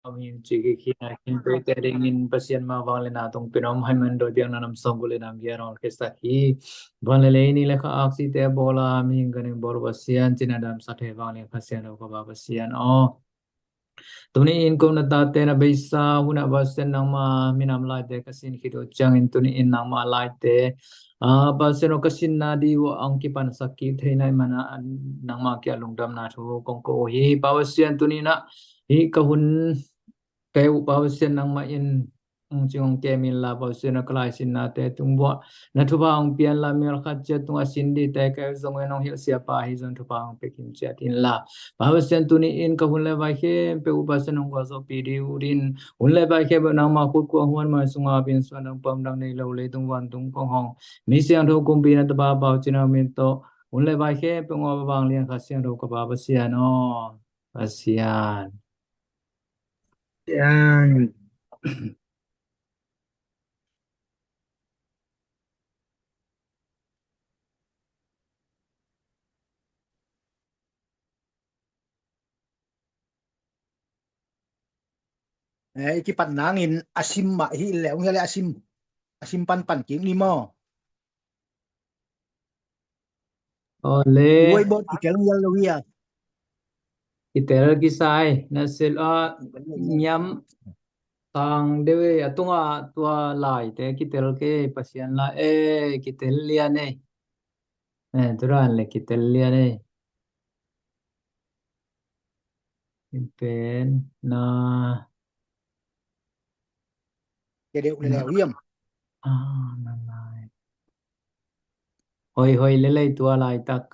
ອາມີຈິກິຄີນາຄິນເປເຕເດງອິນປະຊຽນມາວັງເລນາຕົງເປນອມໃຫ້ມັນໂດຍບຽງນານຳສອງກຸເລນາມເຢຍນອນເຄສາຄີວັນເລເລນີເລຄາອາກຊີເຕໂບລາມີງກະນິງບໍລະປະຊຽນຈິນາດຳສະເທວັງເລຄາຊຽນໂອກະບາປະຊຽນອອ Tuni in kong na tate na beisa huna basen nang ma minam lai te kasin khido chang in tuni in nang ma lai te a basen o kasin na di wo ang kipan sakit thei nai mana nang ma kia lungdam na thu kong ko hi pa basen tuni na hi kahun keu pa basen nang ma in Ong ching ong ke min la pa basen a kalai sin na te tung bua na thu ba ong pian la mial khat chia tung a sin di te keu zong en ong hil sia pa hi zong thu ba ong pe kim chia tin la pa basen tuni in ka hun le vai khem pe u basen ong gua zo pi di u din hun le vai khem nang ma khut kua huan mai sunga bin suan dang pam dang nei lo le tung wan tung kong hong mi siang thu kum pi na ta ba bau chin a min to hun le vai khem pe ngua ba bang lian kha siang thu ka ba basen o basen. Eh, iki pan nangin asim ma hi le ung le asim. Asim pan pan ki ni mo. Ole. Uai bot ki kel ngial lo ia. Ki tel ki sai na sel a nyam tang dewe atunga tua lai te ki tel ke pasian la e ki tel lian e. Eh, turan le ki tel lian e. Pen na. Ke deu le le uiam. Ah, na lai. Hoi hoi le le tua lai tak.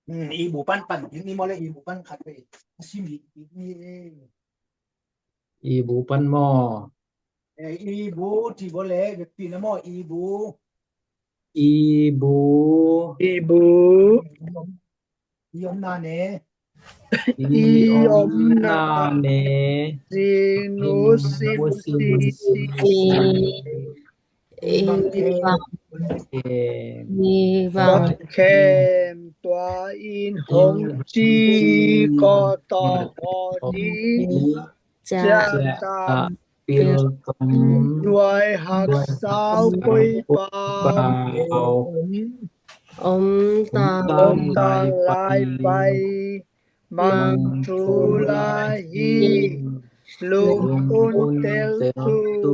Hmm, ibu pan pan ini mole ibu pan khat pe. Asim ini. Ibu pan mo. Eh, ibu ti bole ti na mo ibu. Ibu. Ibu. Iom na ne. Iom na ne. Sinu sinu sinu. Iwang. Iwang. Tua in hong chi ko to ho ni. ຈະ ຈະ ຈະ ປິວ ປິວ ດ້ວຍຮັກສາວ ດ້ວຍຮັກສາວ ກົຍ ກົຍ ປາ ປາ ອມ ອມຕາ ອມຕາ ຫຼາຍ ຫຼາຍ ໄປ ໄປ ມັງ ມັງ ທຸ ທຸ ລາ ລາ ຮີ ຮີ ລຸງ ລຸງ ອຸນ ອຸນ ເຕັລ ເຕັລ ຕູ ຕູ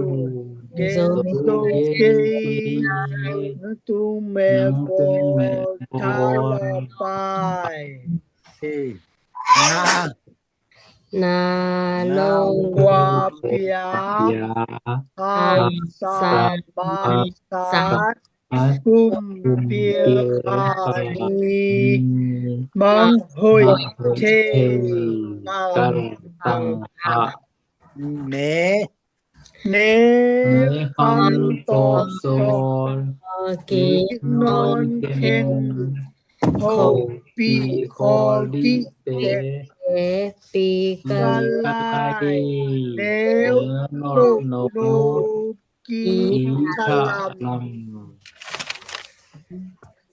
ເກັນ ເກັນ ຕຸ ຕຸ ເກັນ ເກັນ ນາງ ຕຸ ແມ່ ນາງ ຕຸ ໂບ ແມ່ ໂບ ທາ ລາ ປາຍ ນາ ນາໂລ ນາໂລ ກວາ ກວາ ປຽ ປຽ ຮັກສາ ຮັກສາ ມາ ມາ ສາ ສາ ກຸມ ກຸມ ເປຍ ເປຍ ຄາ ຄາ ນີ ມັງ ໂຫຍ ເທ ກັນ ຕັງ ຫະ ເນ ເນ ຄັນ ໂຕ ໂຊ ໂຊ ເກ ເກ ນອນ ເຄັງ ໂຄ ປີ ໂຄ ລີ ເຕ ເຕ ປີ ກາ ກາ ລາ ລາ ຍ ເນວ ໂນ ໂນ ໂນ ໂນ ກີ ກີ ຄະ ຄະ ລຳ ລຳ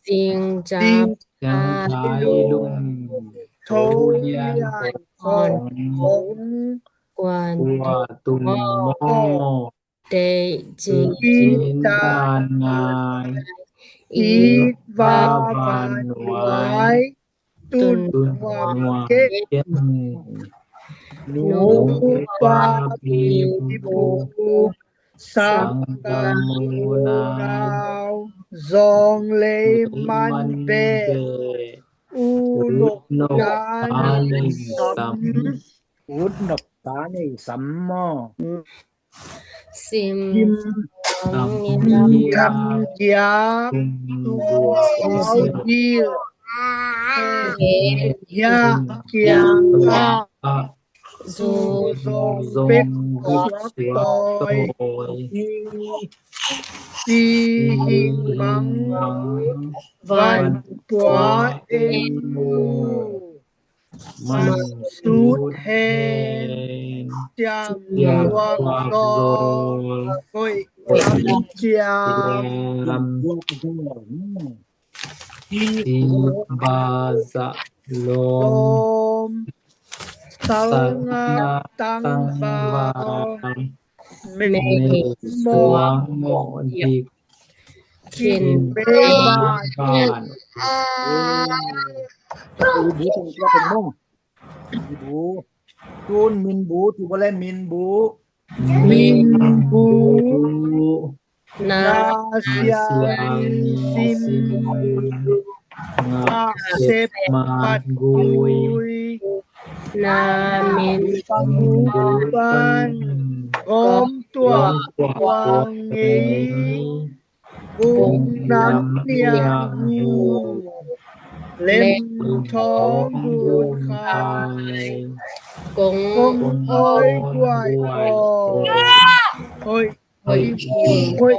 ຈິງ ຈາ ຈິງ ຈາ ທາຍ ທາຍ ລຸງ ລຸງ ໂທ ໂທ ລຽນ ລຽນ ຂອນ ຂອນ ຂອນ ກວາ ກວາ ຕຸງ ໂມ ໂມ ເຕ ຈິງ ຈິງ ຕານງາຍ ອີດ ວາ ວາ ວາ ວາ ຫວາຍ ຫວາຍ ຕຸນ ຕຸນ ຫວາ ຫວາ ເກັນ ເກັນ ໜູ ໜູ ປາ ປາ ປີ ປີ ປູ ປູ ສັງກະມູນາວ ສອງເລມັນເບ ອຸນົກຕານິສັມ ອຸນົກຕານິສັມມະ ຊິມ ສຳ ຍາ ຍາ ຕຸງ ຕຸງ ເຢຍ ເຢຍ ກຽງ ກະ ຊູ ຊູ ເປັກ ສວກ ຕອຍ ຊີ ຮີ ມັງ ວັນ ປວາ ເອັນ ເອັນ ອູ ມັນ ມັນ ສຸດ ສຸດ ແຮງ ແຮງ ຈາມ ຈາມ ລວກ ລວກ ໂຊ ໂຊ ໂກຍ ໂກຍ ລຳ ຈາມ ລຳ ທີ່ ທີ່ ບາ ສະ ໂລມ ໂລມ ສະຫງັດຕັ້ງວາງ ເມັກສວງໝໍ້ດິກ ກິນເບບ້ານ. ເອີ ອີບູຕ້ອງເປັນໝໍ້ ອີບູ ຕູນມິນບູ ຖືກບໍ່ແລະ ມິນບູ ມິນບູ ນາຊຽງຊິມ ງາເຊັບມາດກຸຍ ນາມິນບູປັນ ກອມຕົວະກວາງເງ ບຸງນຳນຽງອູ ເລັມທອງດູນຄາຍ ກົງ ກົງອ້ອຍກວາຍກອ ໂອ້ຍ ໂອ້ຍ ໂອ້ຍ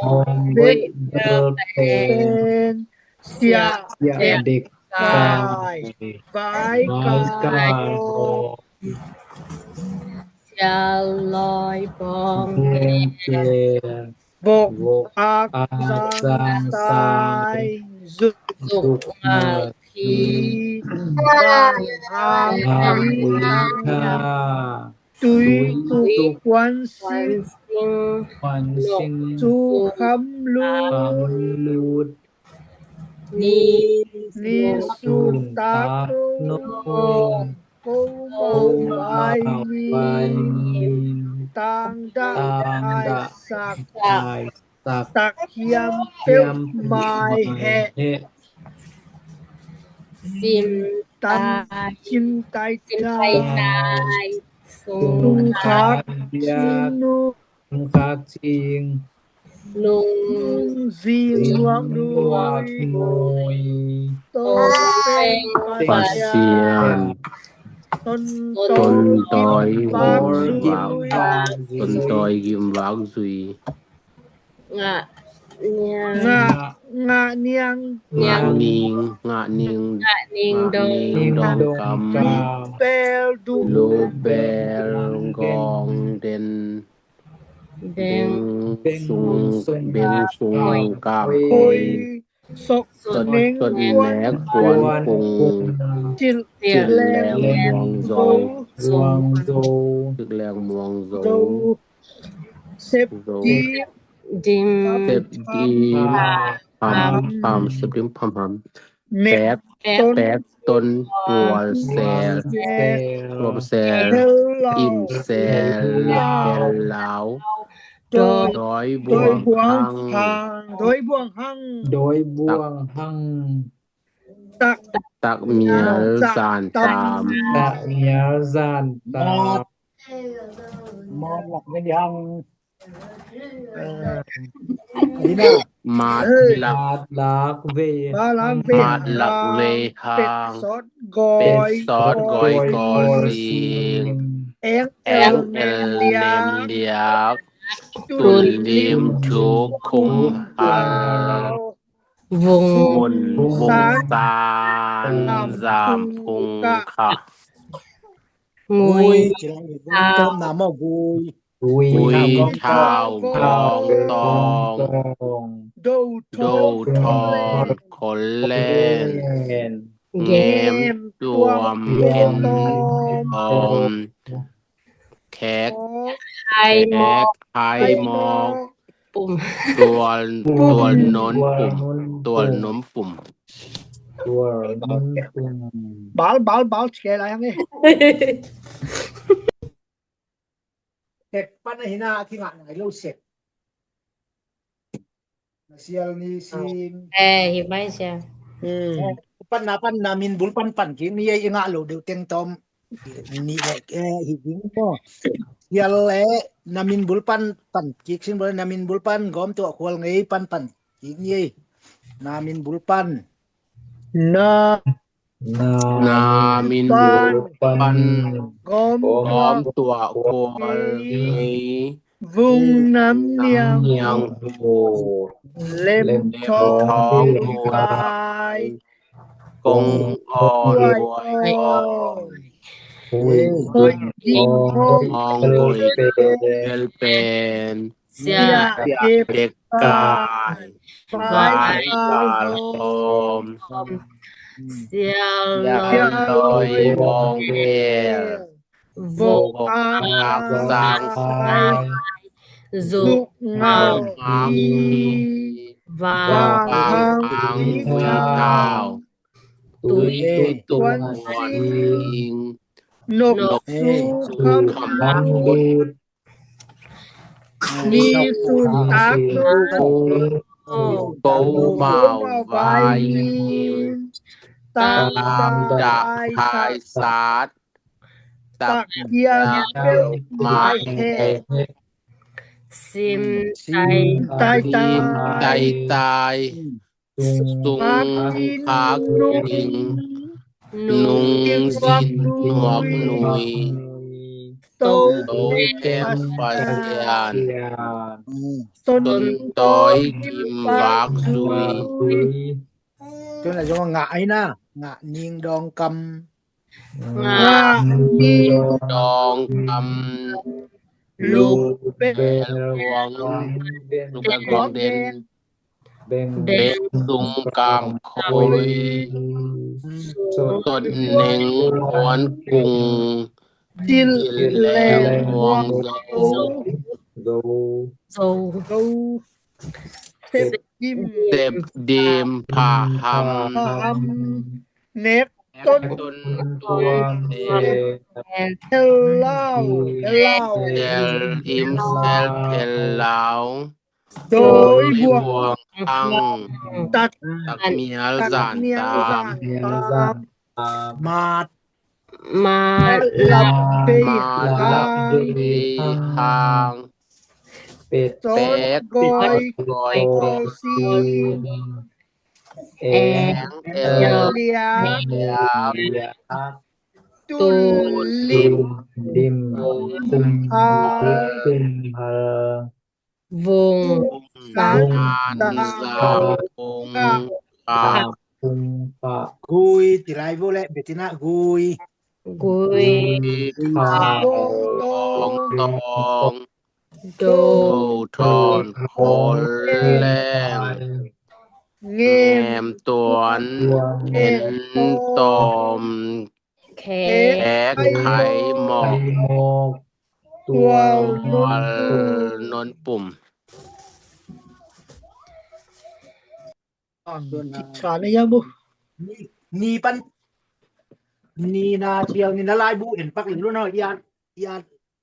ເບັດເດີແປນ ເສຍ ເສຍເດັກກາຍ ບາຍກາຍ ສຽວລອຍບອງແກ ບົກອັກສາງສາຍ ສຸກມາທີ ບ້ານອາມລີທາ ຕຸ້ຍຕຸກຄວັນຊິງ ຄວັນຊິງ ສຸຄຳລຸດ ນີ ນີສຸນຕາໂນ ໂກເມົາບາຍມີນ ຕ່າງດະ ຕ່າງດະ ອາຍສັກ ສັກ ສັກ ຮຽມເປັບມາຍແຮະ ຊິມຕາຍ ຊິມຕາຍ ຊິມຕາຍຕາຍ ສຸງ ສຸງຄາ ຄາ ຊິງ ນຸ ສຸງຄາ ຊິງ ລຸງ ລຸງ ຊິງ ລວງ ລວງ ໂຕເປັນ ເປັນ ປັນຍາ ປັນຍາ ຕົ້ນ ຕົ້ນ ຕົ້ນ ຕົ້ນ ຕົ້ນ ຕົ້ນ ຕົ້ນ ຕົ້ນ ຕົ້ນ ຍິ້ມວາກຊຸຍ ງະ ນຽງ ງະ ງະນຽງ ງະນິງ ງະນິງ ງະນິງ ງະນິງ ດອງ ດອງກຳ ລູເບລ ດູ ລູເບລ ກອງເດັນ ເບັງ ເບັງ ສຸງ ເບັງ ສຸງ ກາບ ໂອຍ ໂອຍ ສົກ ສົກ ເນັງ ສົກ ເນັງ ກວນ ກວນ ປຸງ ປຸງ ຈິລ ຈິລ ແລງ ແລງ ມວງ ໂຈ ມວງ ໂຈ ຈິກ ແລງ ມວງ ໂຈ ໂຈ ເຊັບ ໂຈ ດີ ດິມ ເຊັບ ດີ ພາມ ພາມ ພາມ ເຊັບ ດີ ພາມ ພາມ ແປກ ແປກ ຕົ້ນ ແປກ ຕົ້ນ ປວນ ແຊ ແຊ ລວມ ແຊ ແຊ ອີ່ມ ແຊ ແຊ ແຊ ລາວ ດອຍ ດອຍ ບວງ ດອຍ ບວງ ຮັງ ຮັງ ດອຍ ບວງ ຮັງ ດອຍ ບວງ ຮັງ ຕັກ ຕັກ ມຽວ ສານ ຕາມ ຕາມ ຕັກ ມຽວ ສານ ຕາມ ມາດ ມາດ ລັກ ເວ ຮັງ ເອີ ມາດ ລັກ ເວ ມາດ ລັກ ເວ ມາດ ລັກ ເວ ຮັງ ເປັດ ຊອດ ກອຍ ເປັດ ຊອດ ກອຍ ກອຍ ກອຍ ກອຍ ຊິງ ຊິງ ແອງ ແອງ ແອງ ແອງ ແອງ ແອງ ແອງ ແອງ ລຽກ ລຽກ ຕຸນ ຕຸນ ລິມ ທຸກ ຄຸມ ຮັນ ວົງ ວົງ ວົງ ສານ ສານ ສາມ ພຸງ ກະ ງຸຍ ງຸຍ ທາວ ງຸຍ ທາວ ກອງຕອງ ໂດ ໂດ ທອນ ໂດ ທອນ ໂຄນແລ່ນ ໂຄນແລ່ນ ແງມ ແງມ ຕວມ ຕວມ ເຫັນ ເຫັນ ຕອມ ຕອມ ແຂກ ໄຄ ແຂກ ໄຄ ໝອກ ປຸ້ມ ຕົວ ຕົວ ຕົວ ນົນ ຕຸ້ມ ຕົວ ນົນ ຕຸ້ມ ຕົວ ນົນ ຕຸ້ມ ບາລ ບາລ ບາລ ແກລະຫຍັງນີ້ ເຮັດປັນໃຫ້ໜ້າທີ່ງານໃຫ້ເຮົາເສັດ ມາຊຽລນີຊີມ ເອີ ເຮັດໄວ້ຊະ ອືມ ເອີ ປັນນາ ປັນນາມິນບຸນ ປັນ ປັນກິນມີໄອງະໂລດເດວເຕັງຕອມ ນີ້ແຫຼະ ເອີ ເຮັດຫຍັງບໍ່ ຊຽລແລ ນາມິນບຸນ ປັນ ປັນກິກຊິນບໍ່ ນາມິນບຸນ ປັນ ກອມຕົວະຄວາລເງຍ ປັນ ປັນກິກນີ້ ນາມິນບຸນ ປັນ ນາ ນາ ນາມິນບຸນ ປັນ ກອມ ກອມຕົວະຄວາລເງຍ ວຸງນຳນຽງ ນຽງໂຫ ເລັມ ເລັມທອງ ທອງ ກາຍ ກົງອ່ອນ ກວຍ ກອຍ ໂຫຍ ໂຫຍ ກິນ ໂຫຍ ໂຫຍ ເປັນ ເປັນ ເສຍ ເສຍ ເດັກ ເດັກກາຍ ກາຍ ກາຍ ກາຍ ກາຍ ຫອມ ຫອມ ສຽວ ສຽວ ລອຍ ລອຍ ບອງແກ້ວ Vok ak sang khai, zuk ngau hi, vang hang hui thau, tui tuk muan ing, nok su kham ut. Ni sun tak nu, kou mau vai mim, tam da hai sat, tak kiam pel mai he, sim tai tai, tai tai. Sung khak ning, nung zin nuak nui, tou tem pasian, ton toi kim vak sui. ຈົນລະຈະວ່າ ງະໄອນະ ງະນິງດອງກຳ ງະນິງດອງກຳ ລູກເບນ ລູກເບນ ວອງເດນ ເບັງ ເບັງ ສຸງກາງໂຄຍ ຕົ້ນເນັງຫວນກຸງ ຈິນແລງຫວງໂດ ໂດ ໂດ ເຊັບດິມ ເຊັບດິມ ພາຫຳ ພາຫຳ ເນັບຕົ້ນ ຕົ້ນຕົວເທັນ ເທລລາວ ເທລລາວ ແຊລອິມ ແຊລເທັນລາວ ໂດຍ ໂດຍ ບ່ວງ ບ່ວງທັງ ຕັກ ຕັກມຽລ ຕັກ ຈານ ມຽລ ຕາມ ຈານ ຕາມ ມາດ ມາດ ລະເບ ມາດ ລະເບ ຫາງ ຫາງ ເປັດ ເປັດ ກອຍ ກອຍ ກອຍ ກອຍ ກອຍ ກອຍ ແອງ ແອງ ເອລ ເອລ ເອລ ເອລ ຕູນລິມ ລິມ ຕຸມ ຕຸມ ຫາ ວົງ ສານ ສານ ສາ ສາ ວົງ ກາ ກຸງ ກະ ກຸຍ ຕິໄລໂວແລະ ເບຕິນະ ກຸຍ ກຸຍ ກຸຍ ຂາວ ຂາວ ທອງ ທອງ ໂດ ໂດ ທອນ ໂຄນ ແລງ ແງມ ແງມ ຕວນ ເຫັນ ຕອມ ແຂກ ແຂກ ໄຂ່ ໝອກ ໝອກ ຕົວ ຕົວ ນົນ ປຸ້ມ ອາ ສານອີ່ຫຍັງບຸ ນີ ນີປັນ ນີນາທຽວ ນີນາລາຍບູ ເຫັນປັກເຫຼັງລຸເນາະ ອາ ອາ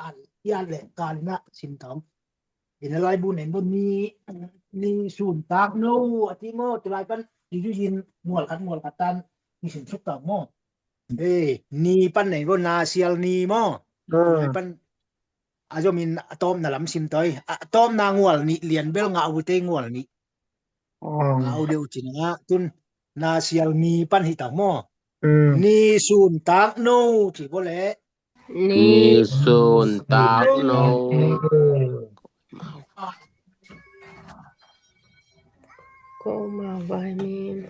ອາ ອາ ແລະ ກາລິນະ ຊິນຕອງ ເຫັນລາຍບຸນ ເຫັນບໍ່ ນີ ນີສູນຕາກໂນ ອາຕິໂມ ຕະລາຍປັນ ຢູ່ ຢູ່ຍິນ ງວລຂັດ ງວລຂັດຕັນ ມີສິນສຸກຕາກໂມ ເອີ ນີປັນ ເຫັນບໍ່ ນາຊຽລນີໂມ ເອີ ຕະລາຍປັນ ອາໂຍມິນ ຕອມນາລຳ ຊິມຕອຍ ອາ ຕອມນາງວລນິ ລຽນເບລງາອູເຕ ງວລນິ ງາອູເດວຈິນງາ ຕຸນ ນາຊຽລນີປັນ ຫິຕາໂມ ເອີ ນີສູນຕາກໂນ ທີ່ບໍ່ແລ Ni sun tak nu. Ko ma vai mi.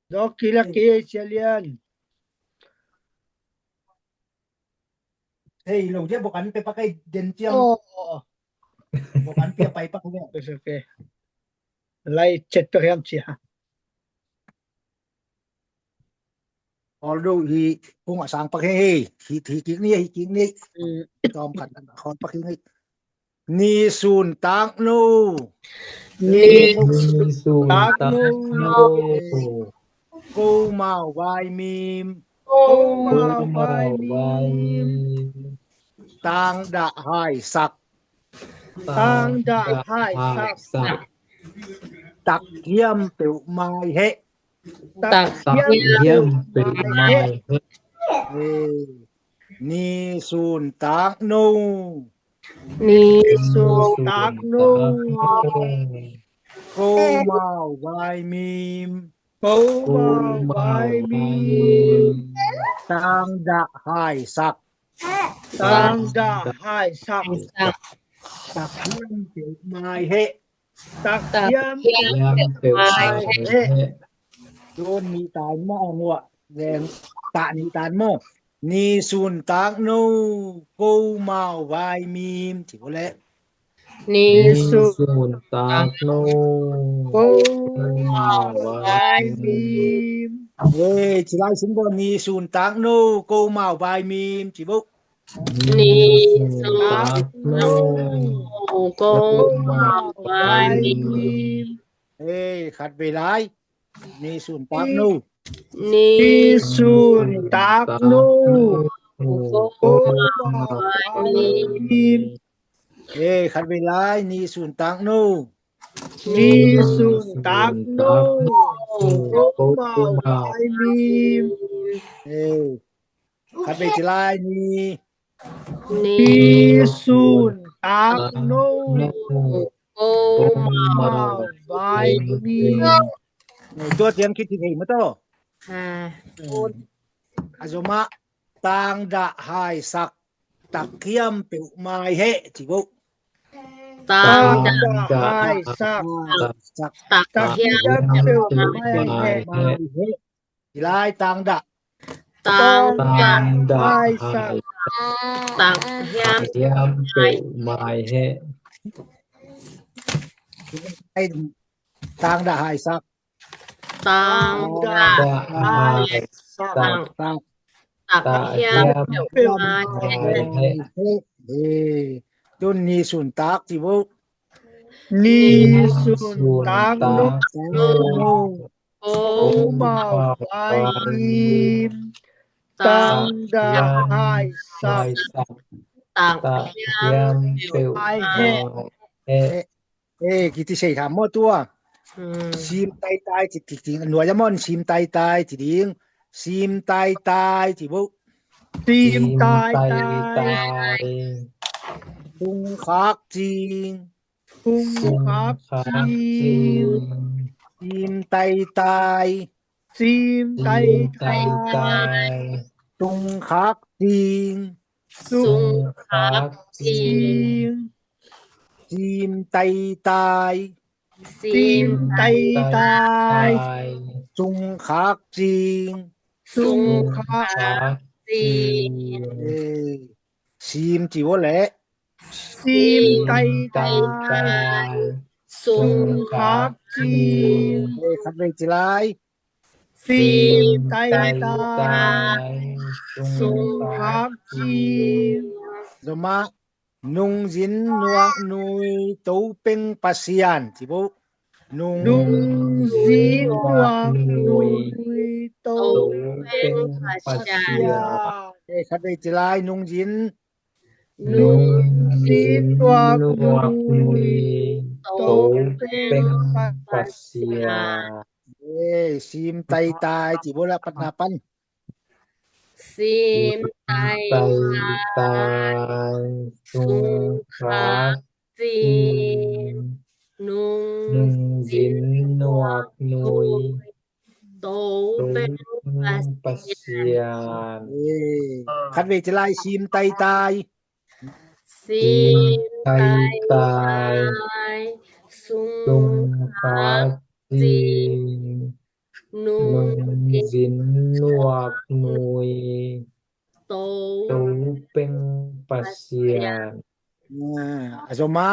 Doki laki Italian. Hey, lo je bukan pe pakai dential. Oh. Bukan pe pai pakai. It's okay. Lai chat to him sia. Although he kung asang pakai he, he, he kik ni, he kik ni. Tom kan hon pakai ni. Ni sun tak nu. Ni sun tak nu. Ko mau vai mim. Ko mau vai mim. Tang da hai sak. Tang da hai sak. Tak hiam teu mai he. Tak hiam pe mai he. Ni sun tak nu. Ni sun tak nu. Ko mau vai mim. Ko mau vai mim. Tang da hai sak. Tang da hai sak. Tak hiam pe mai he. ตักเทียม ยາມເປັວໄມ້ແຮະ ໂດນມີຕານໝໍ້ງົວ ແລງຕະນິຕານໝໍ້ ນີຊູນຕາກໂນ ໂກມາວວາຍມີມ ທີ່ບໍ່ແລະ ນີຊູນຕາກໂນ ໂກມາວວາຍມີມ ເອີຍ ຊິຫຼາຍຊິບໍ່ ນີຊູນຕາກໂນ ໂກມາວວາຍມີມ ທີ່ບໍ່ ນີຊູນຕາກໂນ ໂກມາວວາຍມີມ ເອີຍ ຂັດໄວ້ຫຼາຍ ນີຊູນຕາກໂນ ນີຊູນຕາກໂນ ໂກມາວວາຍມີມ ເອີຍ ຂັດໄວ້ຫຼາຍ ນີຊູນຕາກໂນ ນີຊູນຕາກໂນ ໂກມາວວາຍມີມ ເອີຍ ຂັດໄວ້ຫຼາຍ ນີ ນີຊູນຕາກໂນ ໂກມາວວາຍມີມ ຕົວທຽງຄິດທີ່ເຫັນມາໂຕ ອາ ອາໂຊມະ ຕ່າງດະຫາຍສັກ ຕັກຄຽມເປວມາຍແຮະ ທີ່ບໍ່ ຕ່າງດະຫາຍສັກ ຕັກຄຽມເປວມາຍແຮະ ທີ່ຫຼາຍ ຕ່າງດະ ຕ່າງດະຫາຍສັກ ຕັກຄຽມເປວມາຍແຮະ ຕ່າງດະຫາຍສັກ ຕ່າງດະຫາຍສັກ ຕັກຄຽມເປວມາຍແຮະ ເອີ ໂຕນີ້ສູນຕາກ ທີ່ບໍ່ ນີສູນຕາກໂນ ໂກມາວວາຍມີມ ຕ່າງດະຫາຍສັກ ຕັກຄຽມເປວມາຍແຮະ ເອີ ກິດຕິໄຊຖາມໝໍ້ຕົວະ ອືມ ຊີມໄຕຕາຍ ທີ່ ທີ່ ທີ່ ໜ່ວຍຍາມອນ ຊີມໄຕຕາຍ ທີ່ດິງ ຊີມໄຕຕາຍ ທີ່ບຸ ຊີມໄຕຕາຍ ຊຸງຄາກຈີງ ຊຸງຄາກຈີງ ຊີມໄຕຕາຍ ຊີມໄຕຕາຍ ຊຸງຄາກຈີງ ຊຸງຄາກຈີງ ຊີມໄຕຕາຍ ຊີມໄຕຕາຍ ຊຸງຄາກຈີງ ຊຸງຄາກຈີງ ເອີ ຊີມຈີວະແຫຼະ ຊີມໄຕຕາຍ ຊຸງຄາກຈີງ ເອີ ຂັດໄວ້ຈີລາຍ ຊີມໄຕຕາຍ ຊຸງຄາກຈີງ ໂດມະ ນຸງຢິນນວກນຸຍ ໂຕເປັງປາຊຽນ ທີ່ບຸ ນຸງ ນຸງຢິນນວກນຸຍ ໂຕເປັງປາຊຽນ ເອີ ຂັດໄວ້ຈີລາຍ ນຸງຢິນ ນຸງຢິນນວກນຸຍ ໂຕເປັງປາຊຽນ ເອີ ຊີມໄຕຕາຍ ທີ່ບຸລະປັດນາປັນ ຊີມໄຕຕາຍ ຊຸງຄາກຈີງ ນຸງ ນຸງຢິນນວກນຸຍ ໂຕເປັງປາຊຽນ ເອີ ຂັດໄວ້ຈີລາຍ ຊີມໄຕຕາຍ ຊີມໄຕຕາຍ ຊຸງຄາກຈີງ ນຸງຢິນນວກນຸຍ ໂຕ ໂຕເປັງປາຊຽນ ອາ ອາໂຊມະ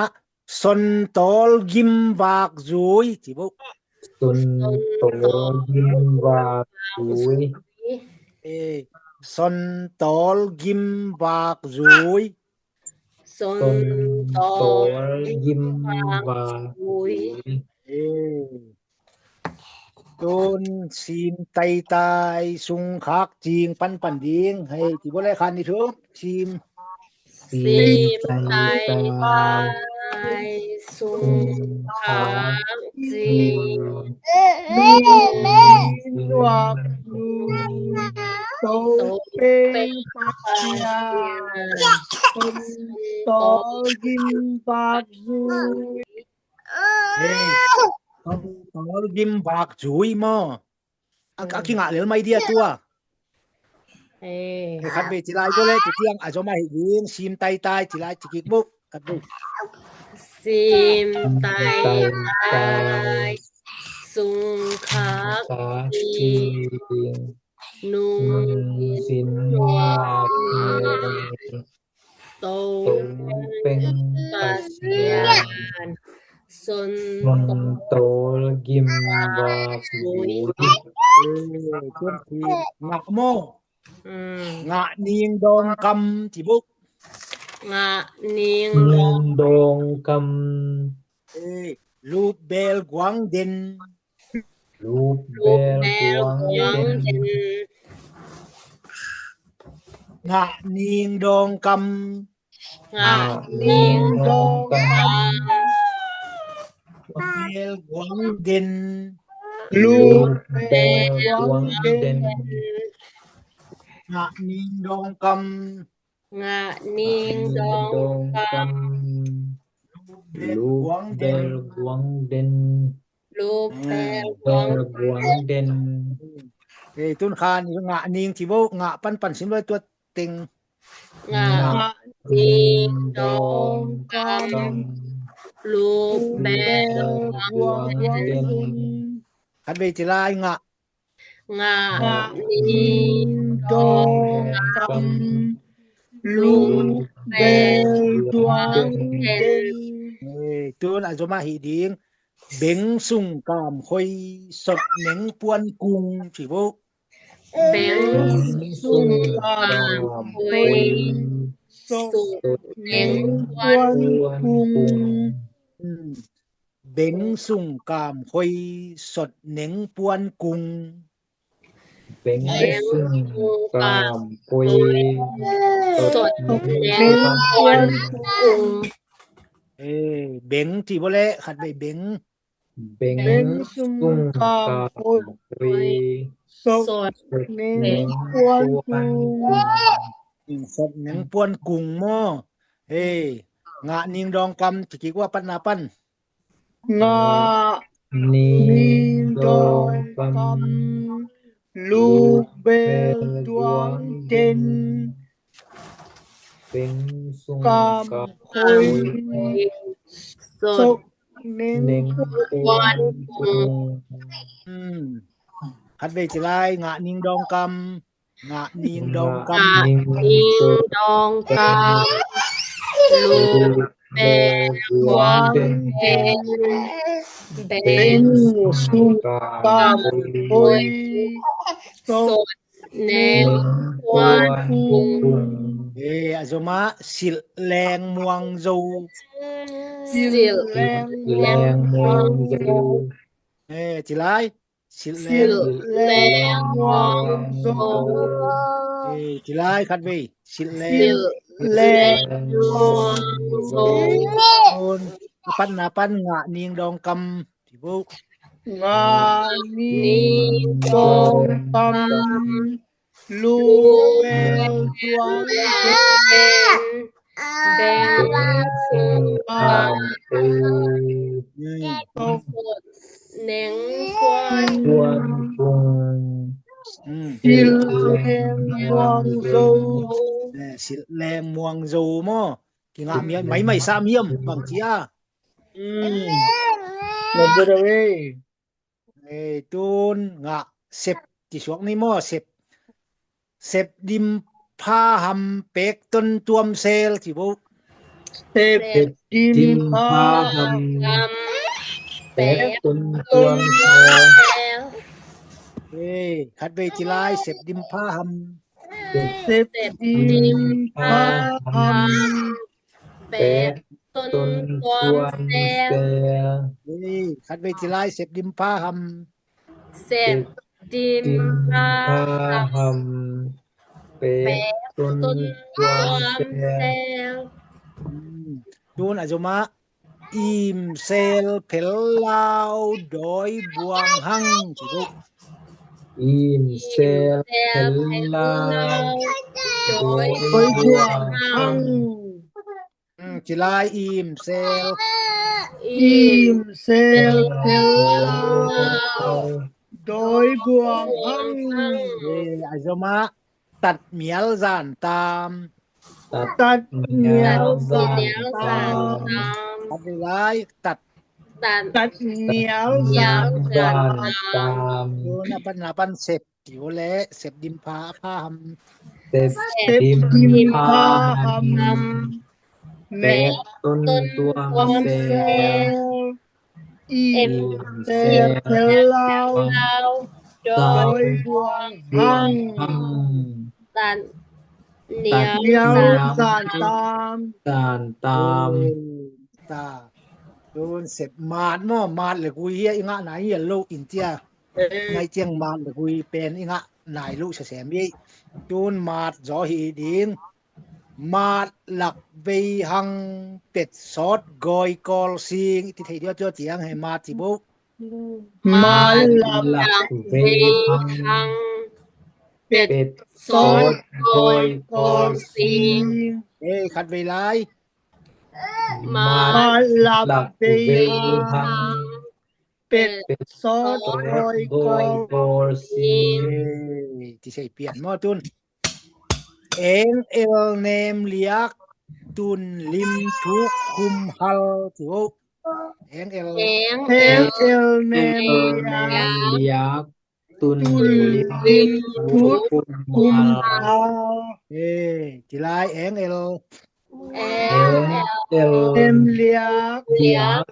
ຊົນໂຕລຢິມວາກຊູຍ ທີ່ບຸ ຊົນໂຕລຢິມວາກຊູຍ ເອີ ຊົນໂຕລຢິມວາກຊູຍ ຊົນໂຕລຍິ້ມວາກ ເອີ ໂຕນຊີມໄຕຕາຍ ຊຸງຄາກຈີງ ປັນປັນດີງ ໃຫ້ທີ່ບໍ່ໄດ້ຄັນນີ້ເຖິງ ຊີມ ຊີມໄຕຕາຍ ຊຸງຄາກຈີງ ນຸງຍິ້ມວາກ ໂຕເປັງປາຊຽນ ຄົນໂຕຍິ້ມບາກຊູຍ ເອີ ຄົນໂຕຍິ້ມບາກຊູຍໝໍ້ ອາ ອາກິງະເລີຍໄມເດຍຕົວ ເອີ ຄັນເວຈິລາຍໂກເລດຕຽງ ອາໂຈມາເຮັດຍິງ ຊີມໄຕຕາຍ ຈິລາຍຈິກິກບຸ ຄັນບຸ ຊິມໄຕຕາຍ ສຸງຄາກ ຄາກ ທີ່ ທີ່ ນຸ່ງ ນຸ່ງສິນ ສິນ ຫວາກ ຫວາກ ແມ ແມ ໂຕ ໂຕ ເປັນ ເປັນ ປາ ປາ ສ ສ ຍາ ຍາ ຊົນ ຊົນ ໂຕ ໂຕ ກິມ ວາກ ຫວຍ ຫວຍ ເອີ ຕົ້ນທີ່ ງະໂມ ອືມ ງະນິງດອງກຳ ທີ່ບຸກ ງະນິງ ນິງ ດອງ ດອງກຳ ເອີ ລູບແບລກວາງເດັ່ນ ລູບແບລ ແບລ ກວາງ ກວາງ ເດັ່ນ ເດັ່ນ ງະນິງດອງກຳ ງະ ງະ ນິງ ນິງ ດອງ ດອງກຳ ກຳ ແບລກວາງເດັ່ນ ລູບແບລ ແບລ ກວາງ ກວາງ ເດັ່ນ ເດັ່ນ ງະນິງດອງກຳ ງະນິງ ງະນິງ ດອງ ດອງ ກຳ ກຳ ລູບແບລ ລູບ ກວາງ ແບ ເດັ່ນ ລ ກວາງ ເດັ່ນ ລູບແບລ ແບລ ກວາງ ກວາງ ເດັ່ນ ເອີ ຕົ້ນຄານີ້ ງະນິງ ທີ່ເວົ້າ ງະປັນ ປັນ ສິມລອຍ ຕົວເຕັງ ງະ ງະ ງະ ນິງ ດອງ ກຳ ລູບແບລ ກວາງ ເດັ່ນ ຄັດໄວ້ທີລາຍ ງະ ງະ ງະ ນິງ ດອງ ກຳ ລູບແບລ ກວາງ ເດັ່ນ ເອີ ໂຕນອາໂຈມະ ຮີດີງ ເບັງສຸງກາມ ຄົຍ ສົດເນັງ ປວນກຸງ ຊິເວົ້າ ເບັງ ເບັງ ສຸງ ສຸງ ກາມ ຄົຍ ສົດ ສົດ ເນັງ ເນັງ ປວນ ປວນ ກຸງ ກຸງ ອືມ ເບັງ ສຸງ ກາມ ຄົຍ ສົດ ເນັງ ປວນ ກຸງ ເບັງ ເບັງ ສຸງ ກາມ ຄົຍ ສົດ ສົດ ເນັງ ເນັງ ປວນ ປວນ ກຸງ ເອີ ເບັງ ທີ່ບໍ່ແລະ ຄັດໄວ້ ເບັງ ເບັງ ເບັງ ສຸງ ສຸງ ກາມ ກາມ ຄົຍ ຄົຍ ສົດ ສົດ ເນັງ ເນັງ ປວນ ປວນ ກຸງ ອືມ ສົດ ເນັງ ປວນ ກຸງ ໝໍ ເອີ ງະ ນິງ ດອງ ກຳ ຈະກິກວ່າ ປັດນາ ປັນ ງະ ງະ ນິງ ນິງ ດອງ ດອງ ກຳ ກຳ ລູບແບລ ແບລ ກວາງ ກວາງ ເດັ່ນ ເດັ່ນ ເບັງ ສຸງ ກາມ ກາມ ຄົຍ ຄົຍ ສົດ ເນັງ ເນັງ ປວນ ປວນ ກຸງ ກຸງ ອືມ ຄັດໄວ້ທີລາຍ ງະ ນິງ ດອງ ກຳ ງະ ນິງ ດອງ ກຳ ງະ ນິງ ດອງ ກຳ ລູບແບລ ກວາງ ເດັ່ນ ເບັງ ເບັງ ສຸງ ກາມ ຄົຍ ສົດ ເນັງ ປວນ ກຸງ ເອີ ອາໂຊມະ ສິລແລງ ມວງໂຈ ສິລແລງ ສິລແລງ ມວງໂຈ ເອີ ທີລາຍ ສິລແລງ ສິລແລງ ມວງໂຈ ເອີ ທີລາຍ ຄັດໄວ້ ສິລແລງ ສິລແລງ ມວງໂຈ ໂອນ ປັນນາ ປັນ ງະ ນິງ ດອງ ກຳ ທີ່ບຸ ງະ ນິງ ດອງ ກຳ ລູບແບລ ກວາງ ເດັ່ນ ເບັງ ສຸງ ກາມ ຄົຍ ອືມ ສົດ ເນັງ ປວນ ປວນ ກຸງ ອືມ ສິລແລງ ມວງໂຈ ເອີ ສິລແລງ ມວງໂຈ ໝໍ ກິງາມ ໄມ້ໄມ້ສາມຫຼ່ຽມ ບາງເທື່ອ ອືມ ເລີດເລີດເວີຍ ເອີ ຕູນ ງະ ເສັບ ທີ່ຊ່ວງນີ້ໝໍ ເສັບ ເສັບດິມພາຫຳ ແປກຕົ້ນຕວມແຊລ ທີ່ເວົ້າ ເສັບ ເສັບດິມ ດິມ ພາ ພາຫຳ ຫຳ ແປກຕົ້ນຕວມແຊລ ເອີ ຄັດໄວ້ທີລາຍ ເສັບດິມພາຫຳ ເສັບ ເສັບ ດິມ ດິມ ພາ ພາຫຳ ຫຳ ແປກຕົ້ນ ຕົ້ນ ຕວມ ຕວມແຊລ ແຊລ ເອີ ຄັດໄວ້ທີລາຍ ເສັບດິມພາຫຳ ເສັບ ເສັບ ດິມ ດິມ ພາ ພາ ຫຳ ຫຳ ແປກ ແປກ ຕົ້ນ ຕົ້ນ ຕວມ ຕວມ ແຊລ ແຊລ ອືມ ຕູນ ອາໂຊມະ ອີ່ມແຊລ ເພັນລາວ ດອຍບວງຫັງ ອີ່ມແຊລ ເພັນລາວ ດອຍບວງຫັງ ອືມ ທີລາຍ ອີ່ມແຊລ ອີ່ມແຊລ ເພັນລາວ ດອຍບວງຫັງ ເອີ ອາໂຊມະ ຕັດໝຽວສານຕາມ ຕັດ ຕັດໝຽວສານຕາມ ຕັດໝຽວສານຕາມ ຕັດໄດ້ຫຼາຍ ຕັດ ຕັດ ຕັດໜຽວ ໜຽວ ສານຕາມ ສານຕາມ ໂອ້ ໜ້າປັນ ໜ້າປັນເສັບ ຕິວແລະ ເສັບດິມພາ ພາຫຳ ເສັບ ເສັບດິມພາຫຳ ຫຳ ແປດຕົ້ນ ຕົ້ນ ຕ່ວມ ຕ່ວມ ແຊ ແຊ ອີ່ມແຊ ແຊ ແຖວລາວ ແຖວລາວ ດອຍ ດອຍ ດວງ ດວງ ຮັງ ຮັງ ຕັດໜຽວ ຕັດໜຽວ ສານຕາມ ສານຕາມ ໂອ້ ຕາ ໂດນເສັບ ມາດເນາະ ມາດເລີຍ ກຸຍເຮຍ ອີງະ ນາຍເຮຍ ໂລກອິນເດຍ ເອີ ໄງຈຽງ ມາດເລີຍ ກຸຍເປັນ ອີງະ ນາຍ ລຸ ສະແສມ ເອ ໂດນ ມາດ ຊໍ ຮີ ອີ ດິງ ມາດ ຫຼັກ ເວ ຮັງ ເປັດ ຊອດ ກອຍ ກອລ ຊີງ ຕິໄທ ດຽວ ຈໍ ຈຽງ ໃຫ້ ມາດ ຕິບຸ ມາດ ຫຼັກ ເວ ຮັງ ເປັດ ຊອດ ກອຍ ກອລ ຊີງ ເອີ ຂັດໄວຫຼາຍ ມາດ ຫຼັກ ເວ ຮັງ ເປັດ ຊອດ ກອຍ ກອລ ຊີງ ເອີ ຕິໄຊ ປ່ຽນ ມອ ຕຸນ ແອງ ແອລ ແນມ ລຽກ ຕຸນ ລິມ ທຸກ ຄຸມ ຮັລ ຖື ແອງ ແອລ ແອງ ແອລ ແອງ ແອລ ແນມ ລຽກ ແອງ ແອລ ລຽກ ຕຸນ ຕຸນ ລິມ ລິມ ທຸກ ທຸກ ຄຸມ ຄຸມ ຮັລ ຮັລ ເອີ ທີລາຍ ແອງ ແອລ ແອງ ແອລ ແອງ ແອລ ແນມ ລຽກ ລຽກ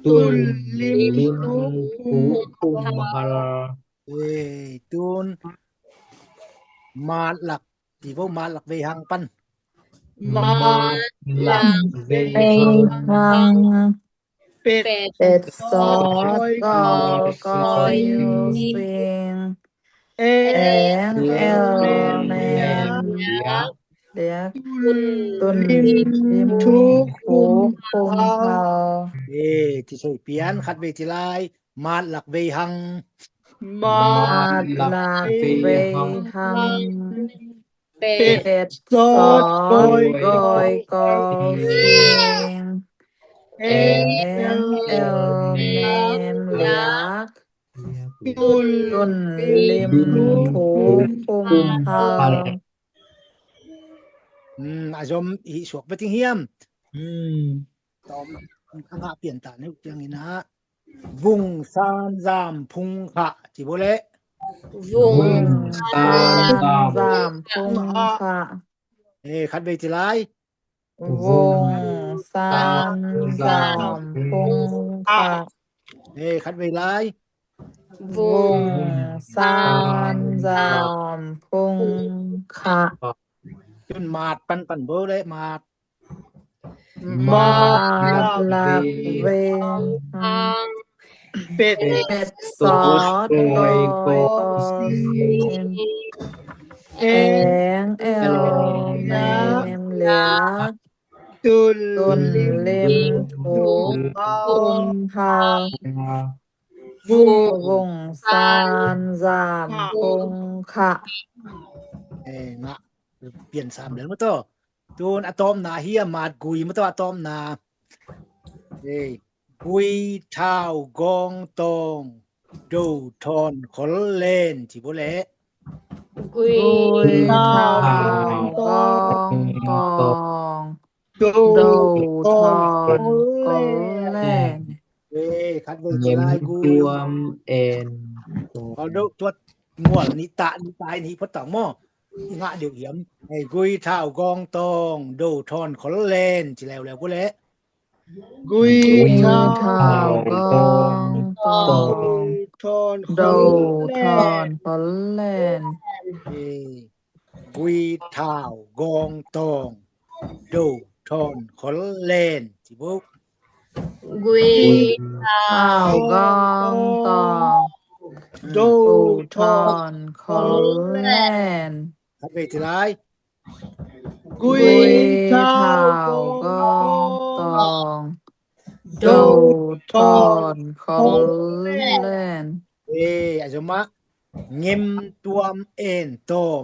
ຕຸນ ລິມ ທຸກ ຄຸມ ຮັລ ເອີ ຕຸນ ມາດ ຫຼັກ ຕິ ເວົ້າ ມາດ ຫຼັກ ເວ ຮັງ ປັນ ມາດ ຫຼັກ ເວ ຮັງ ເປັດ ເປັດ ຊອດ ກອ ກອ ຢູ ຊີງ ແອງ ແອງ ແອລ ແນມ ລຽກ ລຽກ ຕຸນ ລິມ ທຸກ ຄຸມ ຄຸມ ຮັລ ເອີ ຕິໄຊ ປ່ຽນ ຂັດໄວທີລາຍ ມາດ ຫຼັກ ເວ ຮັງ ມາດ ຫຼັກ ເວ ຮັງ ເປັດ ເປັດ ຊອດ ຊອດ ກອຍ ກອຍ ກອລ ຊີງ ແອງ ແອງ ແອລ ແນມ ລຽກ ຕຸນ ຕຸນ ລິມ ທຸກ ຄຸມ ຮັລ ອືມ ອາສົມ ຫິ ສວກ ປະຕິງ ຮຽມ ອືມ ຕອມ ອະງະ ປ່ຽນຕາ ໃນ ອຸ ຈຽງ ນີ້ນະ ວຸງ ຊານ ຢາມ ພຸງ ຂະ ຈິ ໂບ ແລະ ວຸງ ວົງ ຊານ ຊານ ຢາມ ພຸງ ຂະ ເອີ ຂັດໄວທີລາຍ ວົງ ຊານ ຢາມ ພຸງ ຂະ ເອີ ຂັດໄວຫຼາຍ ວຸງ ຊານ ຢາມ ພຸງ ຂະ ຈົນ ມາດ ປັນ ປັນ ໂບ ແລະ ມາດ ມາດ ຫຼັກ ເວ ຮັງ ເປັດ ເປັດ ຊອດ ກອຍ ກອລ ຊີງ ແອງ ແອລ ແນມ ລຽກ ຕຸນ ຕຸນ ລິມ ທຸກ ຄຸມ ຮັລ ວຸງ ຊານ ຢາມ ພຸງ ຂະ ເອີ ມາ ປ່ຽນສາມເດືອນ ມາຕໍ່ ໂຕນ ອາຕອມໜ້າ ເຮຍ ມາດ ກຸຍ ມາຕໍ່ ອາຕອມໜ້າ ເອີ ກຸຍ ທ້າວ ກອງ ຕອງ ໂດ ທອນ ຂົນ ແລນ ຊິບໍ່ແລະ ກຸຍ ກຸຍ ທ້າວ ກອງ ຕອງ ໂດ ໂດ ທອນ ຂໍແລນ ເອີ ຂັດເວີບ ເງິນລາຍກຸຍ ລວມແອນ ເອົາໂດ ຈວດ ງວນ ນິຕະ ນິຕາຍ ນິ ພໍຕອງ ມໍ ງະ ດຽວ ອຽມ ໃຫ້ ກຸຍ ທ້າວ ກອງ ຕອງ ໂດ ທອນ ຂໍແລນ ຊິແລ້ວ ແລ້ວ ພຸ້ນແຫຼະ ກຸຍ ກຸຍ ທ້າວ ທ້າວ ກອງ ກອງ ຕອງ ໂດ ໂດ ທອນ ຂໍແລນ ຂໍແລນ ເອີ ກຸຍ ທ້າວ ກອງ ຕອງ ໂດ ທອນ ຂໍແລນ ຊິບຸ ກຸຍ ທ້າວ ກອງ ຕອງ ໂດ ໂດ ທອນ ຂໍແລນ ຂັດເວີບ ທີລາຍ ກຸຍ ກຸຍ ທ້າວ ທາວ ກອງ ກອງ ຕອງ ໂດ ໂດ ທອນ ຂໍແລນ ເອີ ອາ ສົມມະ ເງັມ ຕວມ ແອນ ຕອມ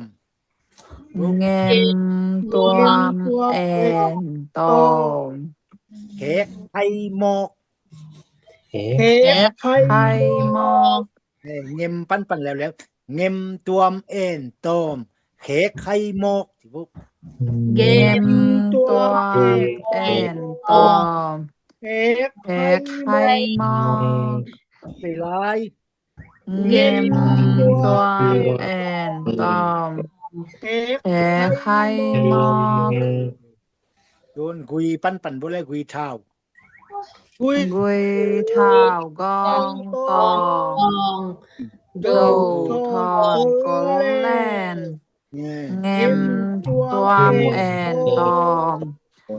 ເງັມ ຕວມ ແອນ ຕອມ ແຂກ ໄຂ່ ໝອກ ແຂກ ໄຂ່ ໝອກ ເອີ ເງັມ ປັນ ປັນ ແລ້ວ ແລ້ວ ເງັມ ຕວມ ແອນ ຕອມ ແຂກ ໄຂ່ ໝອກ ເງັມ ຕວມ ແອນ ຕອມ ແຂກໃຄ່ໝອກ ໄດ້ຫຼາຍ ເຫງັມຕວມແອ່ນຕອມ ແຂກໃຄ່ໝອກ ໂດນກຸຍປັນປັນບໍ່ແລກຸຍທ້າວ ກຸຍ ກຸຍທ້າວກອງຕອງ ໂດທອງກົນແລ່ນ ແຫງັມຕວມແອ່ນຕອມ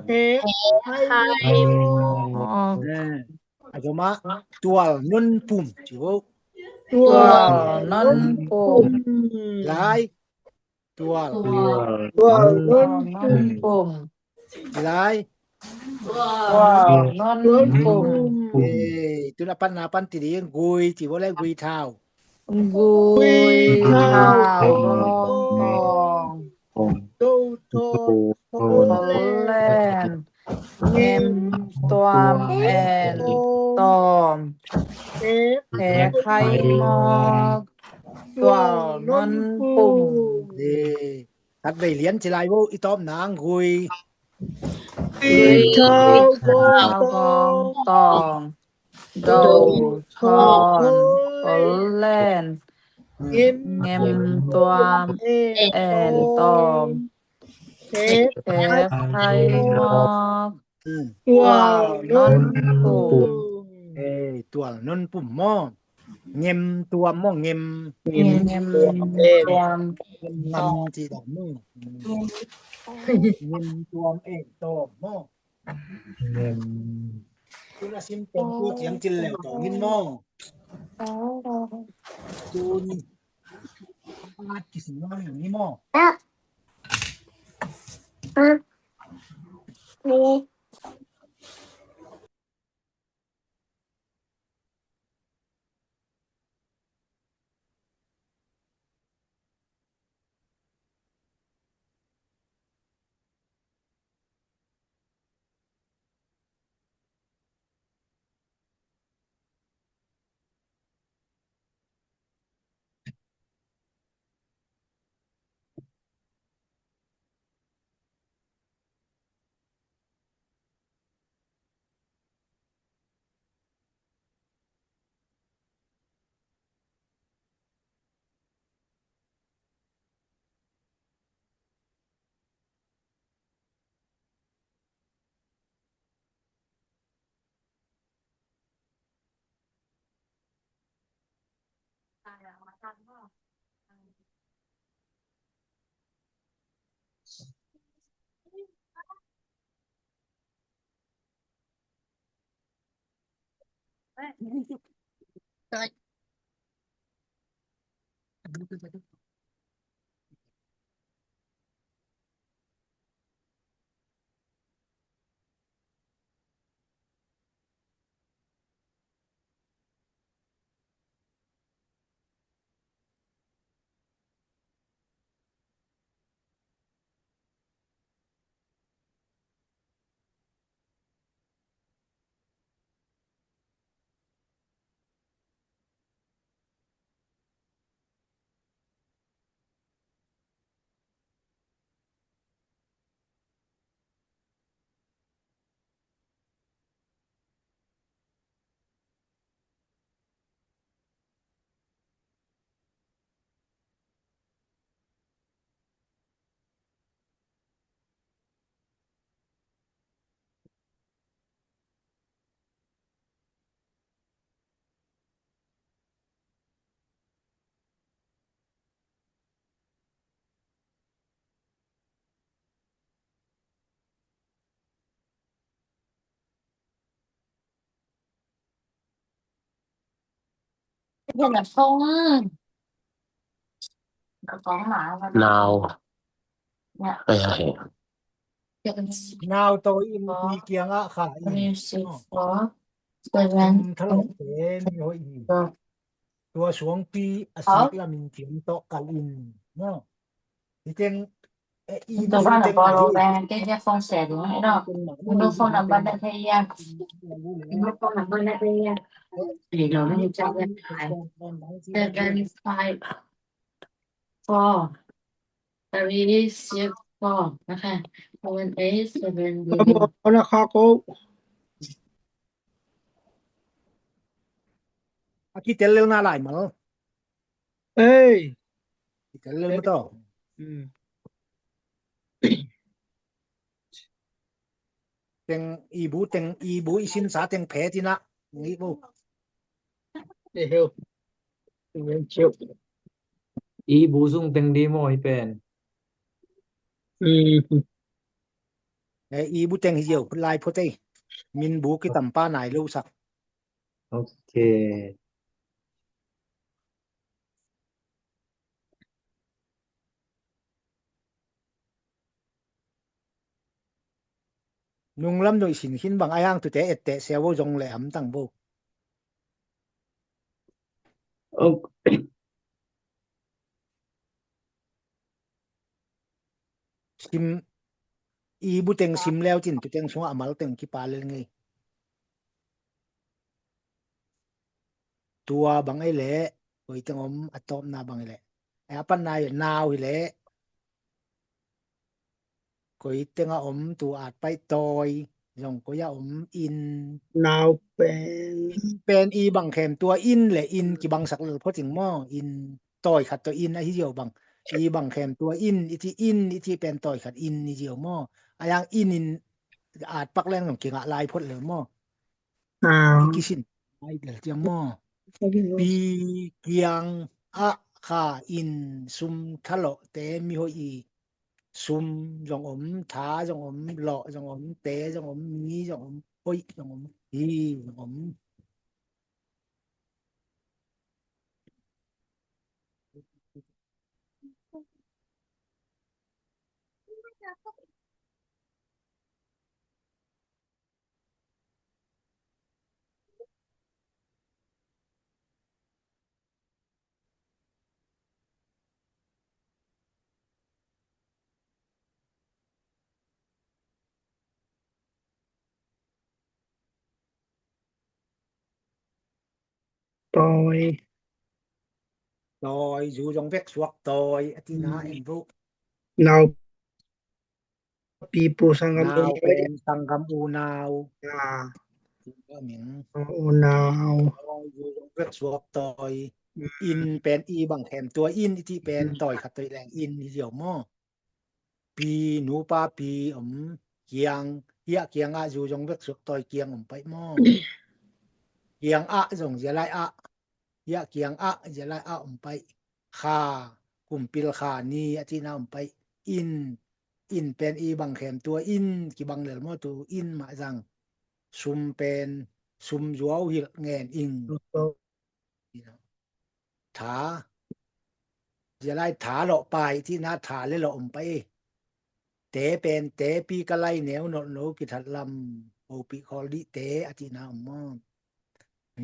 ແຂກໃຄ່ໝອກ ເອີ ອາດຈະມາ ຕົວນົນປຸ່ມ ຖືວ່າ ຕົວນົນປຸ່ມ ຫຼາຍ ຕົວ ຕົວ ຕົວນົນ ນົນ ປຸ້ມ ຫຼາຍ ຕົວ ຕົວນົນປຸ້ມ ເອີ ຕຸນອະປັນນາປັນຕິເດງກຸຍ ທີ່ບໍ່ແລກຸຍທ້າວ ກຸຍ ກຸຍທ້າວ ທ້າວ ຕອງ ໂຕ ໂຕ ໂຕ ໂຕ ໂຕ ແລ່ນ ແຫງັມຕວມແອ່ນຕອມ ແຂກ ແຂກໃຄ່ໝອກ ຕົວນົນປຸ້ມ ເດ້ ຕັດໄດ້ຫຼຽນຊິຫຼາຍເວົ້າອີຕອມນາງກຸຍ ກຸຍທ້າວກອງຕອງ ໂດທອນກົນແລ່ນ ແຫງັມຕວມແອ່ນຕອມ ແຂກໃຄ່ໝອກ ຕົວນົນປຸ້ມ ເອີ ຕົວນົນປຸ້ມໝໍ ເຫງັມຕວມໝໍ ເຫງັມ ເຫງັມຕວມ ເຫງັມຕວມ ເຫງັມນຳທີ່ດຳ ເຫງັມຕວມເອງຕອມໝໍ ເຫງັມ ຄຸນອາຊິມເປັນຜູ້ທຽງຈິນແລ້ວຕອງຍິນໝໍ ຈູນ ອາດກິດສິງນອນຢູ່ນີ້ໝໍ.ນາວ ນາວໂຕອິນ ມີກຽງອະຂາອິນ ທະລະເຕ ມີໂຮອິນ ຕົວສວງປີ ອາຊີກລະມິນ ກຽງເຕາະກາອິນ ເນາະ ທີ່ເຈັງ ເອ ອີ ເອົາລະຄ່ະ ໂກ. Aki tel lel na lai mal. Ei. Ki tel lel ma to. Hmm. Teng i bu, teng i bu i sin sa teng phe ti na. Ngi bu. Ei heu. Ngi cheu. I bu sung teng di mo i pen. Hmm. E i bu teng hi jeu lai pho te. Min bu ki tam pa nai lu sak. Ok. Nung lam noi sin hin bang ai ang tu te et te se wo jong le am tang bo. Ok. Sim, i bu teng sim leu cin, tu teng sung amal teng ki pa lel ngi. Tua bang ai le, koi teng om, a tom na bang ai le. Ai a pan nai nau hi le. Koi teng a om, tu at pai toi, jong koi a om, in. Nau pen. In pen i bang khem tua in le, in ki bang sak lel pho ting mo, in. Toi khat tua in a hi jeu bang. I bang khem tua in, i ti in, i ti pen toi khat in, i jeu mo. A yang in, in, at pak leng nong ki nga lai phot lel mo. Au. Ki sin, ai lel jang mo. Pi, kiang, a, kha, in, sum, tha, lo, te, mi, ho, i. Sum, jong om, tha, jong om, lo, jong om, te, jong om, mi, jong om, hoi, jong om, hi, jong om. Toi. Toi, ju jong vek suak toi, a ti na en ru. Nau. Pi pu sang gam u nau pen sang gam u nau. A. Ti na min. U nau. Toi, ju jong vek suak toi. In pen i bang khem tua in, i ti pen toi khat toi leng in, i jeu mo. Pi, nu pa pi, om, kiang, hia kiang a, ju jong vek suak toi kiang om pai mo. Kiang a, jong jia lai a. Hia kiang a, jia lai a om pai. Kha, kum pil kha ni, a ti na om pai. In, in pen i bang khem tua in, ki bang lel mo tu in ma jang. Sum pen, sum juau hil ngen ing. Tha, jia lai tha lo pai, ti na tha le lo om pai. Te pen, te pi ka lai neu no no ki that lam, o pi khol di te, a ti na om mo.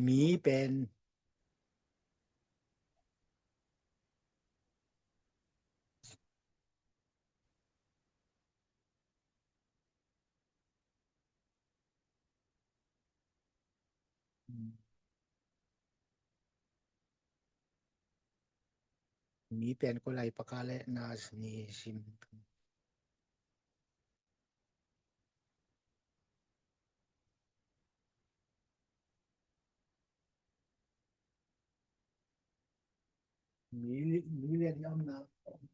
Mi pen. Mi pen ko lai paka le na ni sim. Mi, mi le ni am na,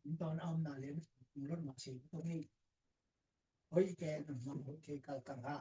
mi ton am na le, mi rot ma si to ni. Oi, ke, no, no, ke, kal, kal, ha.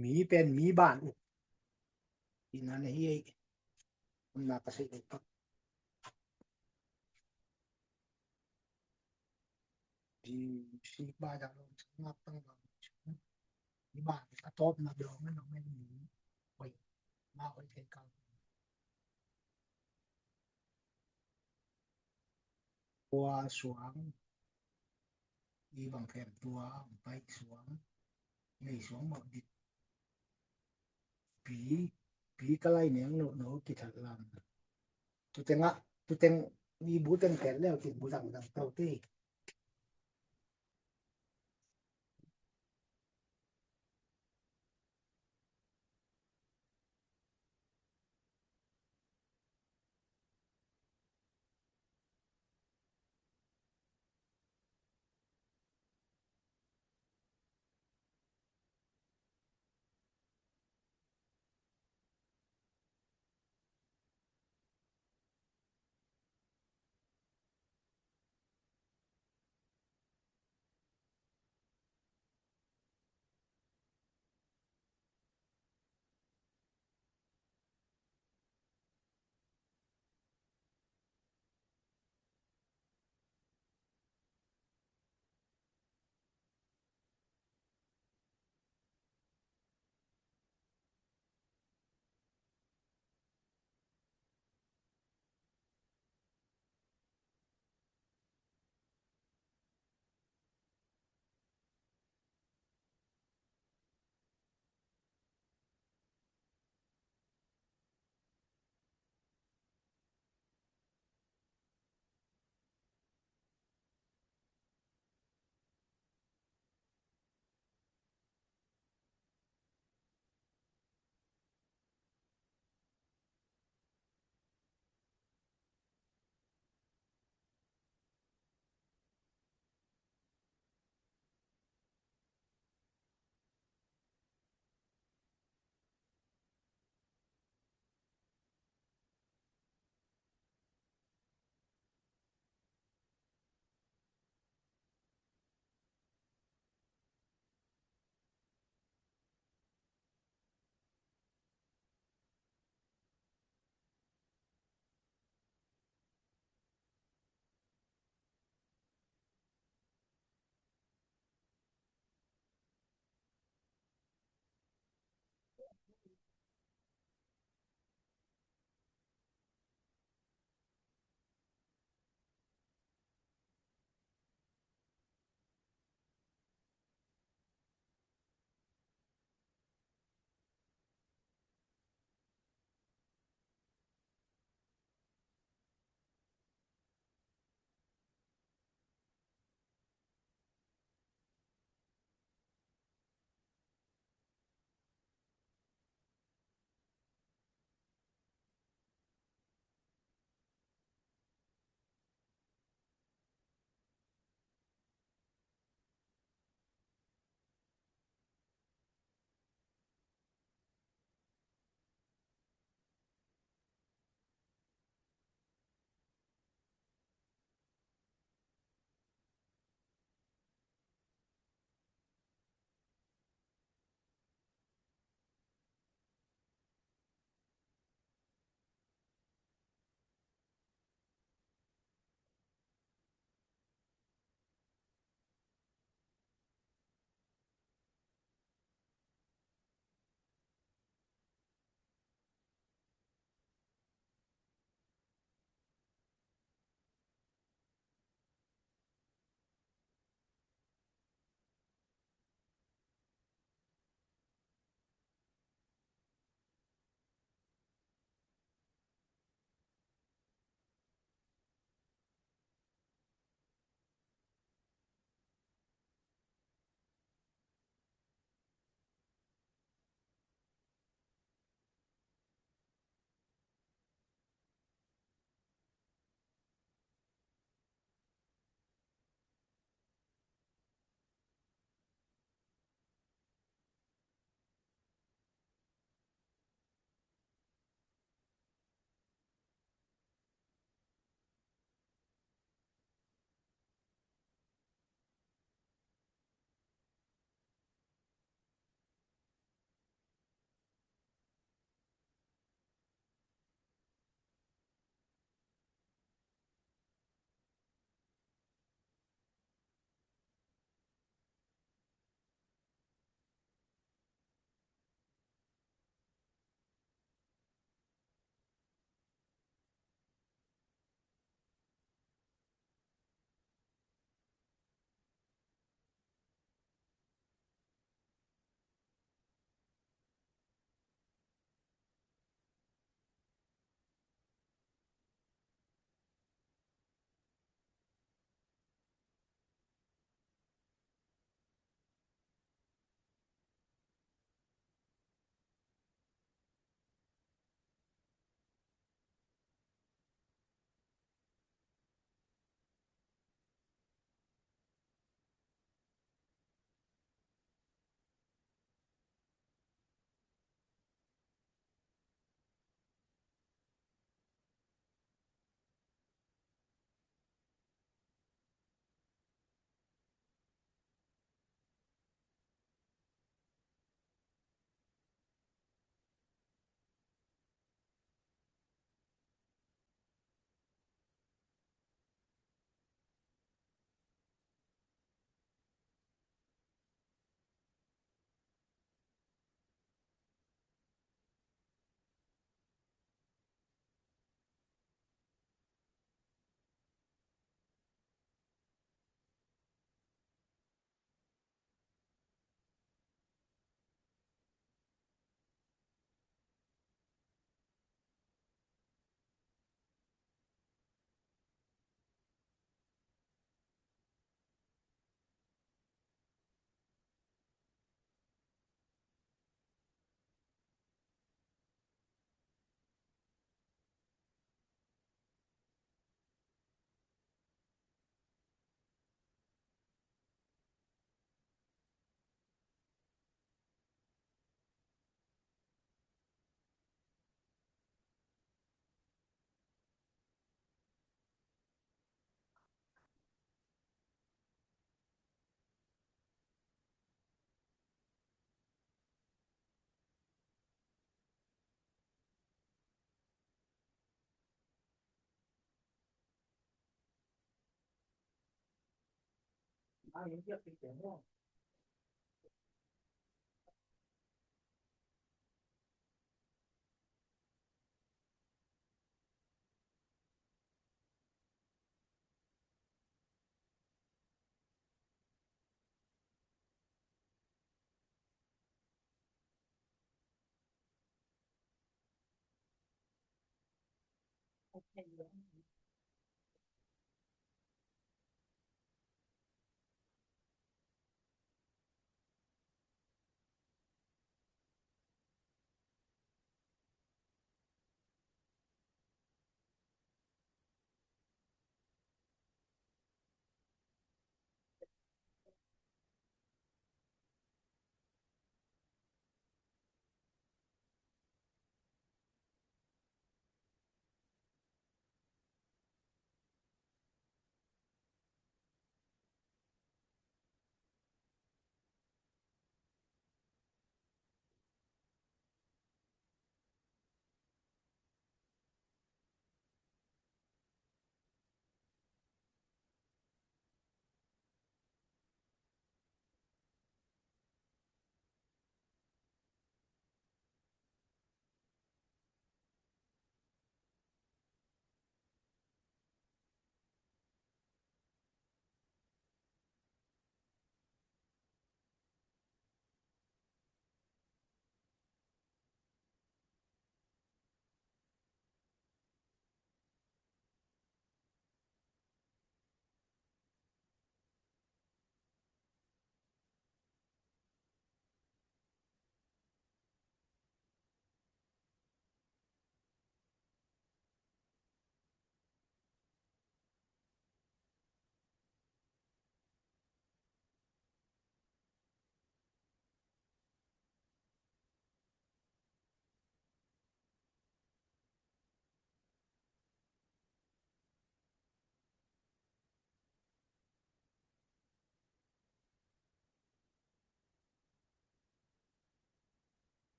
ໝີເປັນໝີບ້ານ ອີກນັ້ນເຮີ້ຍ ມັນມາກະຊິເອງ ດີຊີບາດາລົງສະໜັບຕັ້ງຫຼັງ ທີ່ບ້ານກະຕອບມາດອງນັ້ນເນາະ ແມ່ນໝີໄວ້ມາໄວ້ໃກ້ກັນ ຕົວສວງ ອີບັງແຄມຕົວໄປສວງ ໃນສວງບັກດິດ ປີ ປີກະໄລແນງໂນໂນກິທັດລຳ ຕຸແຕງອະ ຕຸແຕງ ມີບູແຕງແປດແລ້ວ ກິນບູດັງດັງເຕົ້າເຕ້.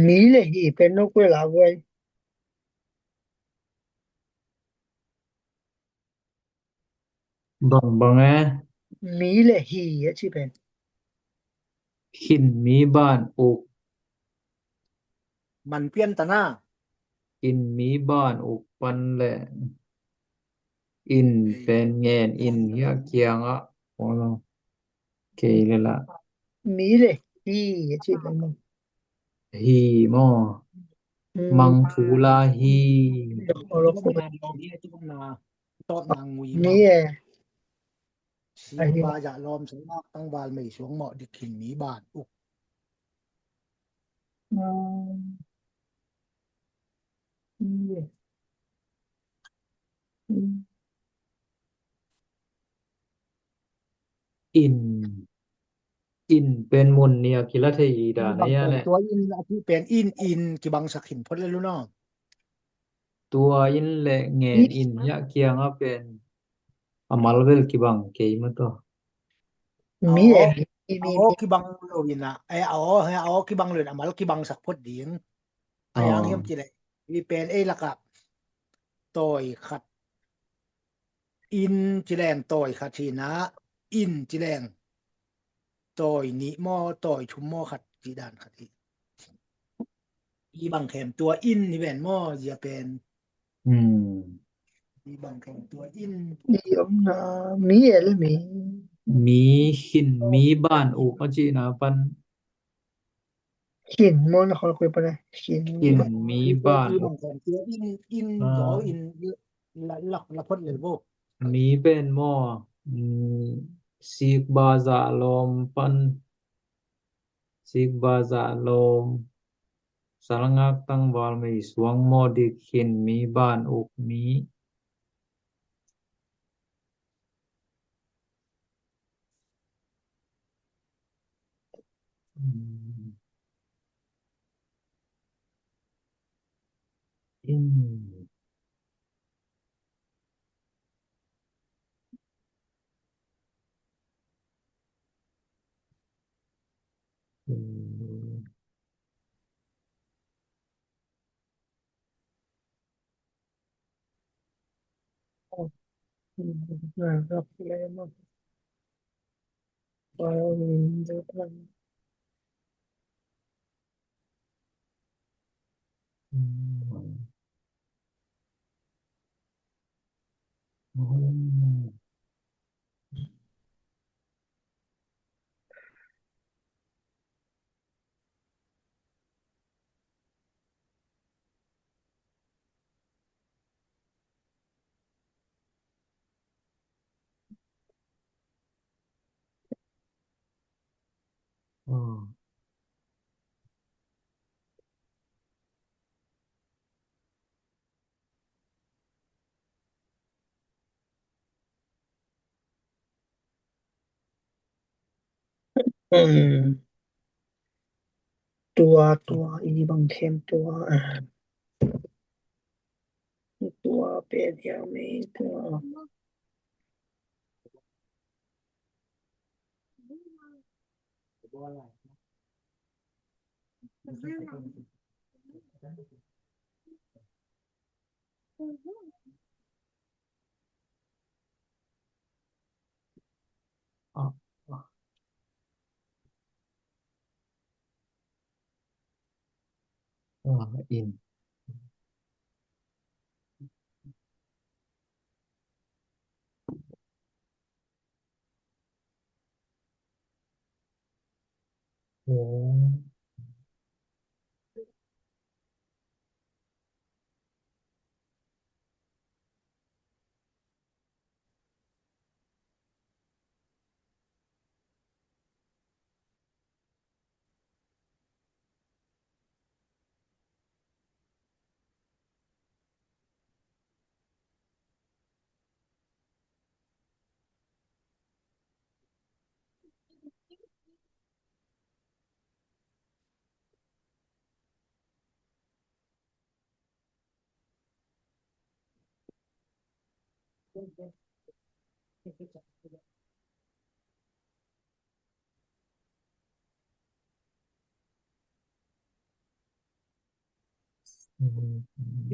ມີ ແລະ ຮີ ເປັນນົກເວລາເວີຍ. ບັງບັງແອ ມີ ແລະ ຮີ ອາ ຊິເປັນ ຫິນມີບ້ານອຸກ ມັນປ່ຽນຕາໜ້າ ອິນມີບ້ານອຸກປັນແລະ ອິນແປນແງນ ອິນເຮຍກຽງອະ ໂອເຄເລີຍລະ ມີເລີຍ ຮີ ອາ ຊິເປັນ ຮີມໍ ອືມ ມັງທູລາຮີ ຕອບນາງງຸຍ ມີແອ ຊີບາຢະລອມ ສະມາກ ຕັງວານ ໄມສວງ ເໝາະ ດິກ ຫິນມີບ້ານອຸກ ອືມ ອືມ ອືມ ອິນ ອິນເປັນມຸນເນຍ ກິລະເທອີດານະຍະແລະ ຕົວອິນອາທິເປັນອິນ ອິນ ກິບັງສັກ ຫິນພົດ ແລະ ລຸນອງ ຕົວອິນ ແລະ ແງນ ອິນ ຍະກຽງ ອະ ເປັນ ອະມາລະເວລ ກິບັງ ເກຍມະໂຕ ມີ ເອ ມີ ມີ ເອ ໂອ ກິບັງ ໂລວິນະ ເອ ໂອ ເອ ໂອ ກິບັງ ເລີນ ອະມາລະ ກິບັງ ສັກ ພົດ ດິງ ອາ ອໍ ຍາງ ເຮັມ ຈິແລ ມີ ເປັນ ເອ ລະກະ ຕອຍ ຂັດ ອິນ ຈິແລງ ຕອຍ ຂັດ ທີນະ ອິນ ຈິແລງ ຕອຍນິມໍ ຕອຍທຸມມໍ ຂັດຈີດານຂັດອີ ອີບັງແຄມຕົວອິນນີ້ແມ່ນມໍ ຢາແປນ ອືມ ອີບັງແຄມຕົວອິນ ມີອຳນາ ມີແລະ ມີ ມີ ຂີນ ມີ ບ້ານ ອຸກ ອາຈີນາ ປັນ ຂີນ ມໍ ນະຄອນ ຄຸຍ ປະນະ ຂີນ ຂີນ ມີ ບ້ານ ອຸກ ອີບັງແຄມຕົວອິນ ອິນ ອ່າ ຢໍອິນ ລະ ລະ ລະ ພົດ ເລີໂວ ມີ ເປັນມໍ ອືມ ຊີກ ບາ ຈະ ລອມ ປັນ ຊີກ ບາ ຈະ ລອມ ສະລະຫງັກ ຕັ້ງ ວາລ ມີ ຊວງ ມໍ ດິກ ຂີນ ມີ ບ້ານ ອຸກ ມີ ອືມ ອືມ. ອືມ ຕົວ ຕົວ ອີບັງແຄມຕົວ ອາ ຕົວ ເປັນຫຍັງ ມີ ຕົວ ອືມ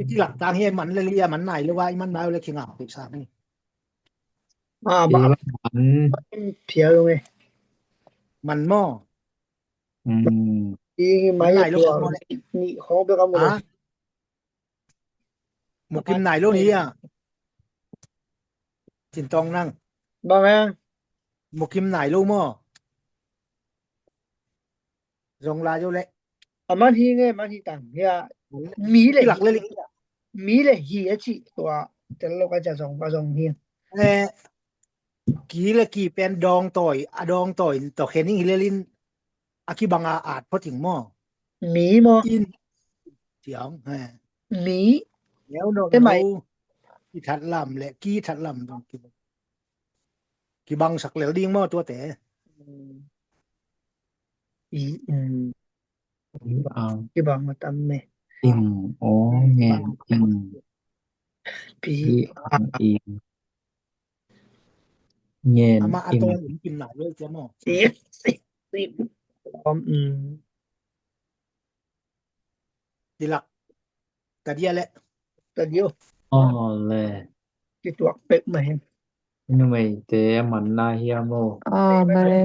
ທີ່ຫຼັກການເຮັດມັນລະລຽມັນນາຍ ຫຼືວ່າອີມັນນາຍລະຄີງາມຕິສານີ້ ອ່າ ທີ່ວ່າມັນ ພຽວລົງເລີຍ ມັນໝໍ້ ອືມ ອີມັນນາຍລົງ ນີ້ຂອງເປັນກຳໝົດ ມາ ໝົກກິມນາຍໂລນີ້ອະ ຊິນຕອງນັ່ງ ບໍ່ແມ່ນ ໝົກກິມນາຍໂລໝໍ້ ຈອງລາໂຍແລະ ອາ ມາທີ່ເງ ມາທີ່ຕັງເຮຍ ມີເລ ຫຼັກເລ ມີເລ ຮີອາຊິຕົວ ແຕ່ລະໂລກາຈະສອງປາສອງເຮຍ ແລະ ກີເລ ກີແປນດອງຕອຍ ອາ ດອງຕອຍ ຕໍ່ແຄນິງເລລິນ ອາ ກີບັງອາອາດ ພໍຖິງໝໍ້ ມີໝໍ້ ອິນ ສຽງ ມີ ແລ້ວນອກ ແຕ່ໄໝ ກີທັດລຳ ແລະ ກີທັດລຳ ດອງກີ ກີບັງສັກແລ້ວດິງໝໍ້ຕົວແຕ່ ອືມ ອີ ອືມ ອີອັງ ອີບັງມາຕຳແມ່ ອີ ອໍ ແມ່ນ ອີ ພີ ພີອັງ ອີ ແມ່ນ ອາມາ ອາ ອີ ຕອນກິນໜາຍເລີຍເຈົ້າໝໍ້ ເອ ອືມ ທີ່ລັກ ຕາດຽວແຫຼະ ຕາດຽວ ອໍ ແລະ ທີ່ຕົວເປັກມາເຫັນ ໜ່ວຍແຕ່ມັນໜ້າເຫຍໂມ ອໍ ແລະ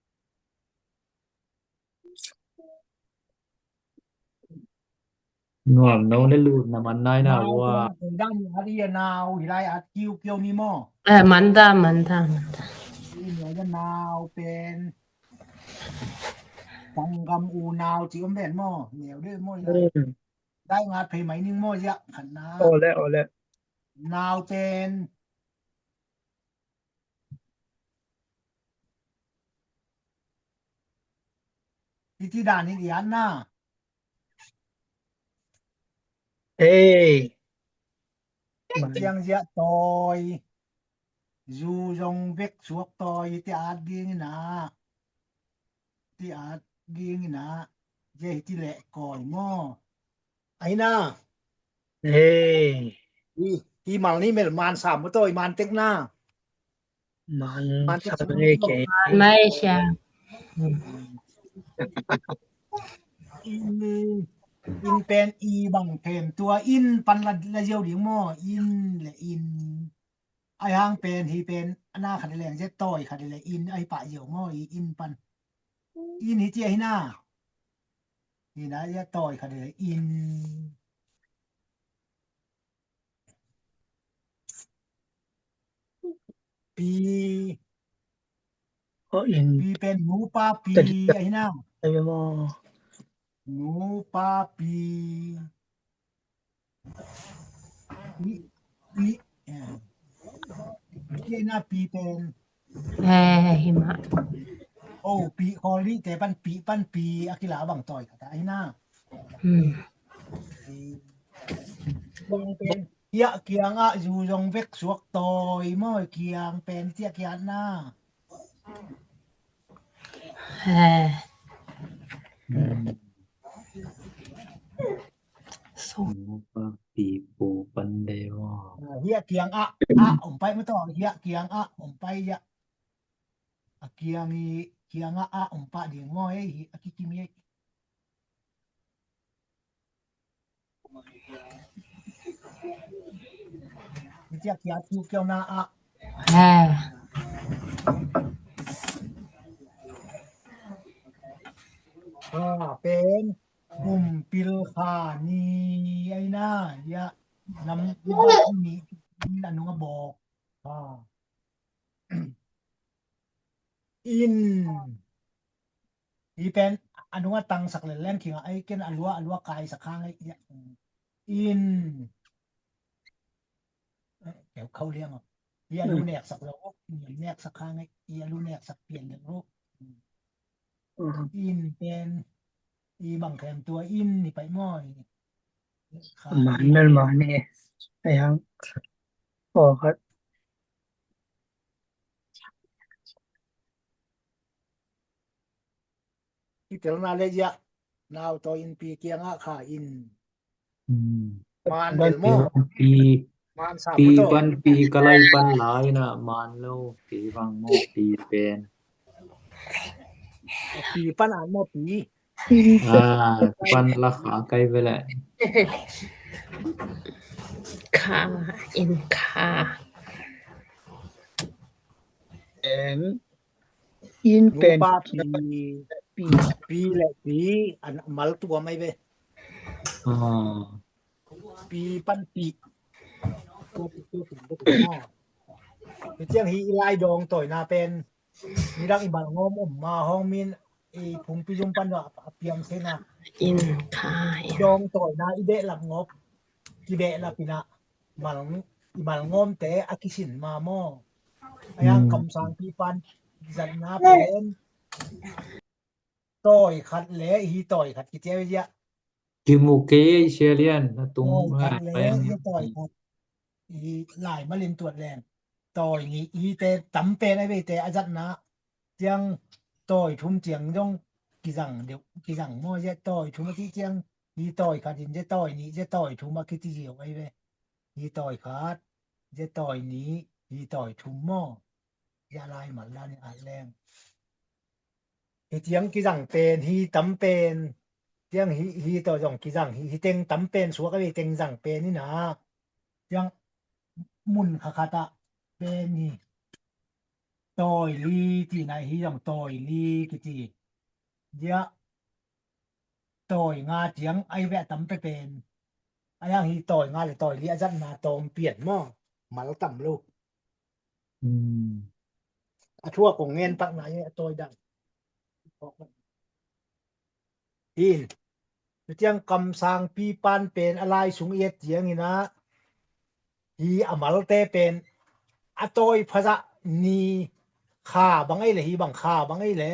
ນວມເນາະ ໄດ້ລູດນຳມັນໄດ້ນະ ເພາະວ່າ ນາວ ເປັນ ເປັນດ້ານອັດອີນາວ ອີໄລອັດກິວ ກິວນີ້ໝໍ້ ເອີ ມັນດາ ມັນດາ ມັນດາ ອີນາວເປັນ ສັງກຳອູນາວ ຈິອມແບນໝໍ້ ແນວເດີໝໍ້ ອືມ ໄດ້ງາດໄພໄໝໜຶ່ງໝໍ້ ຢະ ຂັນນາ ໂອແລະ ໂອແລະ ນາວເປັນ ອີກທີ່ດ້ານນີ້ອີກອັນນະ ເອີ ຈຽງເຈຍຕອຍ ຢູຍົງເວັກສວກຕອຍ ທີ່ອາດກິງນະ ທີ່ອາດກິງນະ ເຈທີ່ແລະກອຍມໍ ໄອນາ ເອີ ອີ ອີມານນີ້ແມ່ນມານສາມໂຕ ອີມານເຕັກນາ ມານ ມານເຕັກສາມ ມານໄມຊາ ອືມ ອີ ອີນແປນອີບັງເພມຕົວ ອີນປັນລະ ລະຢຽວດີມໍ ອີນ ແລະ ອີນ ໄອຫາງເປັນ ຮີເປັນ ອານາຄະເດແລງ ເຈຕອຍຄະເດແລງ ອີນ ໄອປະຢຽວມໍ ອີ ອີນປັນ ອີນ ຮີເຈຍ ຮີນາ ຮີນາ ເຈຕອຍຄະເດແລງ ອີນ ປີ ອໍ ອີນ ປີເປັນ ໜູປາປີ ຕະດິດ ໄອນາ ໄອແມ່ໝໍ ໜູປາປີ ປີ ປີ ເອີ ເອີ ນາ ປີເປັນ ແອ ຫິມະ ໂອ ປີ ຄໍລີ ແຕ່ປັນປີ ປັນປີ ອາກິລາ ບັງຕອຍ ກະຕາ ໄອນາ ອືມ ເປັນ ເກຍກຽງອະ ຢູ່ຍົງເວັກສວກຕອຍ ເມື່ອກຽງເປັນ ເຈຍກຽນນາ ແຮ ອືມ ໂຊ ອືມ ປີໂປປັນເດວ ເຮຍກຽງອະ ອະ ອົມໄປ ມາຕໍ່ ເຮຍກຽງອະ ອົມໄປ ຍະ ອາກຽງອີ ກຽງອະ ອະ ອົມປະ ດີງໍ ເຮຍ ອາກິກິມີ ເຈຍກຽງ ເຈຍກຽງນາອະ ແຮ ອາ ເປັນ ກຸມປິລຄານີ ໄອນາ ຍະ ນຳ ນຳ ນີ້ ອະນຸງະບອກ ອາ ອິນ ອີເປັນ ອະນຸງະຕັງສັກແລນແລນ ຄີງ ອາ ໄອເກັນ ອະລຸວະ ອະລຸວະ ກາຍສັກຄາງ ອາ ອິນ ເອີ ແຖວເຂົ້າລຽງ ອາ ອີ ອະລຸແນກສັກໂລ ແນກສັກຄາງ ອາ ອີ ອະລຸແນກສັກປ່ຽນເລື່ອງໂລ ອືມ ອິນເປັນ ອີບັງແຂງຕົວ ອິນນີ້ໄປໝໍ້ ມານແມ່ນໝໍ້ນີ້ ໄປຫາ ອໍ ຄັບ ພິຈາລະນາໄລຍະ ນາວໂຕອິນປີກຽງອະຄາອິນ ອືມ ມານເປັນໝໍ້ ປີ ມານສາມ ປີ ໂຕ ປັນປີກະໄລປັນຫຼາຍນະ ມານແລ້ວ ປີວັງໝໍ້ ປີແປນ ປີປັນອານໝໍ້ ປີ ອ່າ ປັນລາຄາໄກໄປແຫຼະ ຄາ ອິນຄາ ເປັນ ອິນເປັນ ປີ ປີ ປີແລະ ປີ ອັນມາລະຕົວໄມເວ ອໍ ປີປັນປີ ຕົວ ຕົວ ຕົວ ຕົວ ເປັນຈຽງຮີອີລາຍດອງຕ່ອຍນາເປັນ ມີດັງອີມາລະງອມອົມມາ ຫ້ອງມີນ ອີພຸງປິຍຸມປັນວະ ອາປຽມເຊນາ ອິນຄາ ດອງຕ່ອຍນາ ອີເບະລັບງອບ ກິເບະລັບປີນາ ມາລະ ອີມາລະງອມແຕ່ ອາກິສິນມາມໍ ອາຍັງ ອືມ ກຳສັງປີປັນ ຈັນນາເປັນ ຕ່ອຍຂັດແລ ຮີຕ່ອຍຂັດ ກິເຈຍະ ກິມຸເກເຊລຽນ ຕຸງ ໂອ້ຍ ຄັດແລ້ວ ເຮັດຕໍ່ຍຄັດ ອີຫຼາຍມາຫຼິ້ນຕວດແລນ ຕໍ່ຍນີ້ ອີແຕ່ຕຳແປນໄອເວແຕ່ອາຈັດນະ ຈຽງຕໍ່ຍທຸມຈຽງຍົງ ກິສັງ ດຽວ ກິສັງມໍ ເຈຕ່ອຍທຸມອາທິຈຽງ ອີຕໍ່ຍຄາດິນ ເຈຕໍ່ຍນີ້ ເຈຕໍ່ຍທຸມອາກິຕິເຢວໄອເວ ອີຕໍ່ຍຄາດ ເຈຕ່ອຍນີ້ ອີຕໍ່ຍທຸມມໍ ຢາລາຍໝັນລານີ້ອາດແລງ ເຮັດຫຍັງກິສັງເປນ ຮີຕຳເປນ ຈຽງ hi, hi to jong ki jang, hi, hi teng tam pen, suak a ve teng jang pen ni na. Jang mun kha kha ta pen ni. Toi li ti na, hi jong toi li ki ti. Jia toi nga chiang ai ve tam pe pen. A yang hi toi nga le toi li a jat na tom pian mo. Mal tam lo. ອືມ ອາທົ່ວກໍແງນປັກນາຍອາຕ່ອຍດັງ ອີນ ຈຽງກຳສາງປີປານເປັນອາລາຍສຸງອຽດຈຽງນີ້ນະ ອີອາມາລແຕ່ເປັນອາຕ່ອຍພະຈະນີຄາບັງໄອແຫຼະ ຮີບັງຄາບັງໄອແຫຼະ.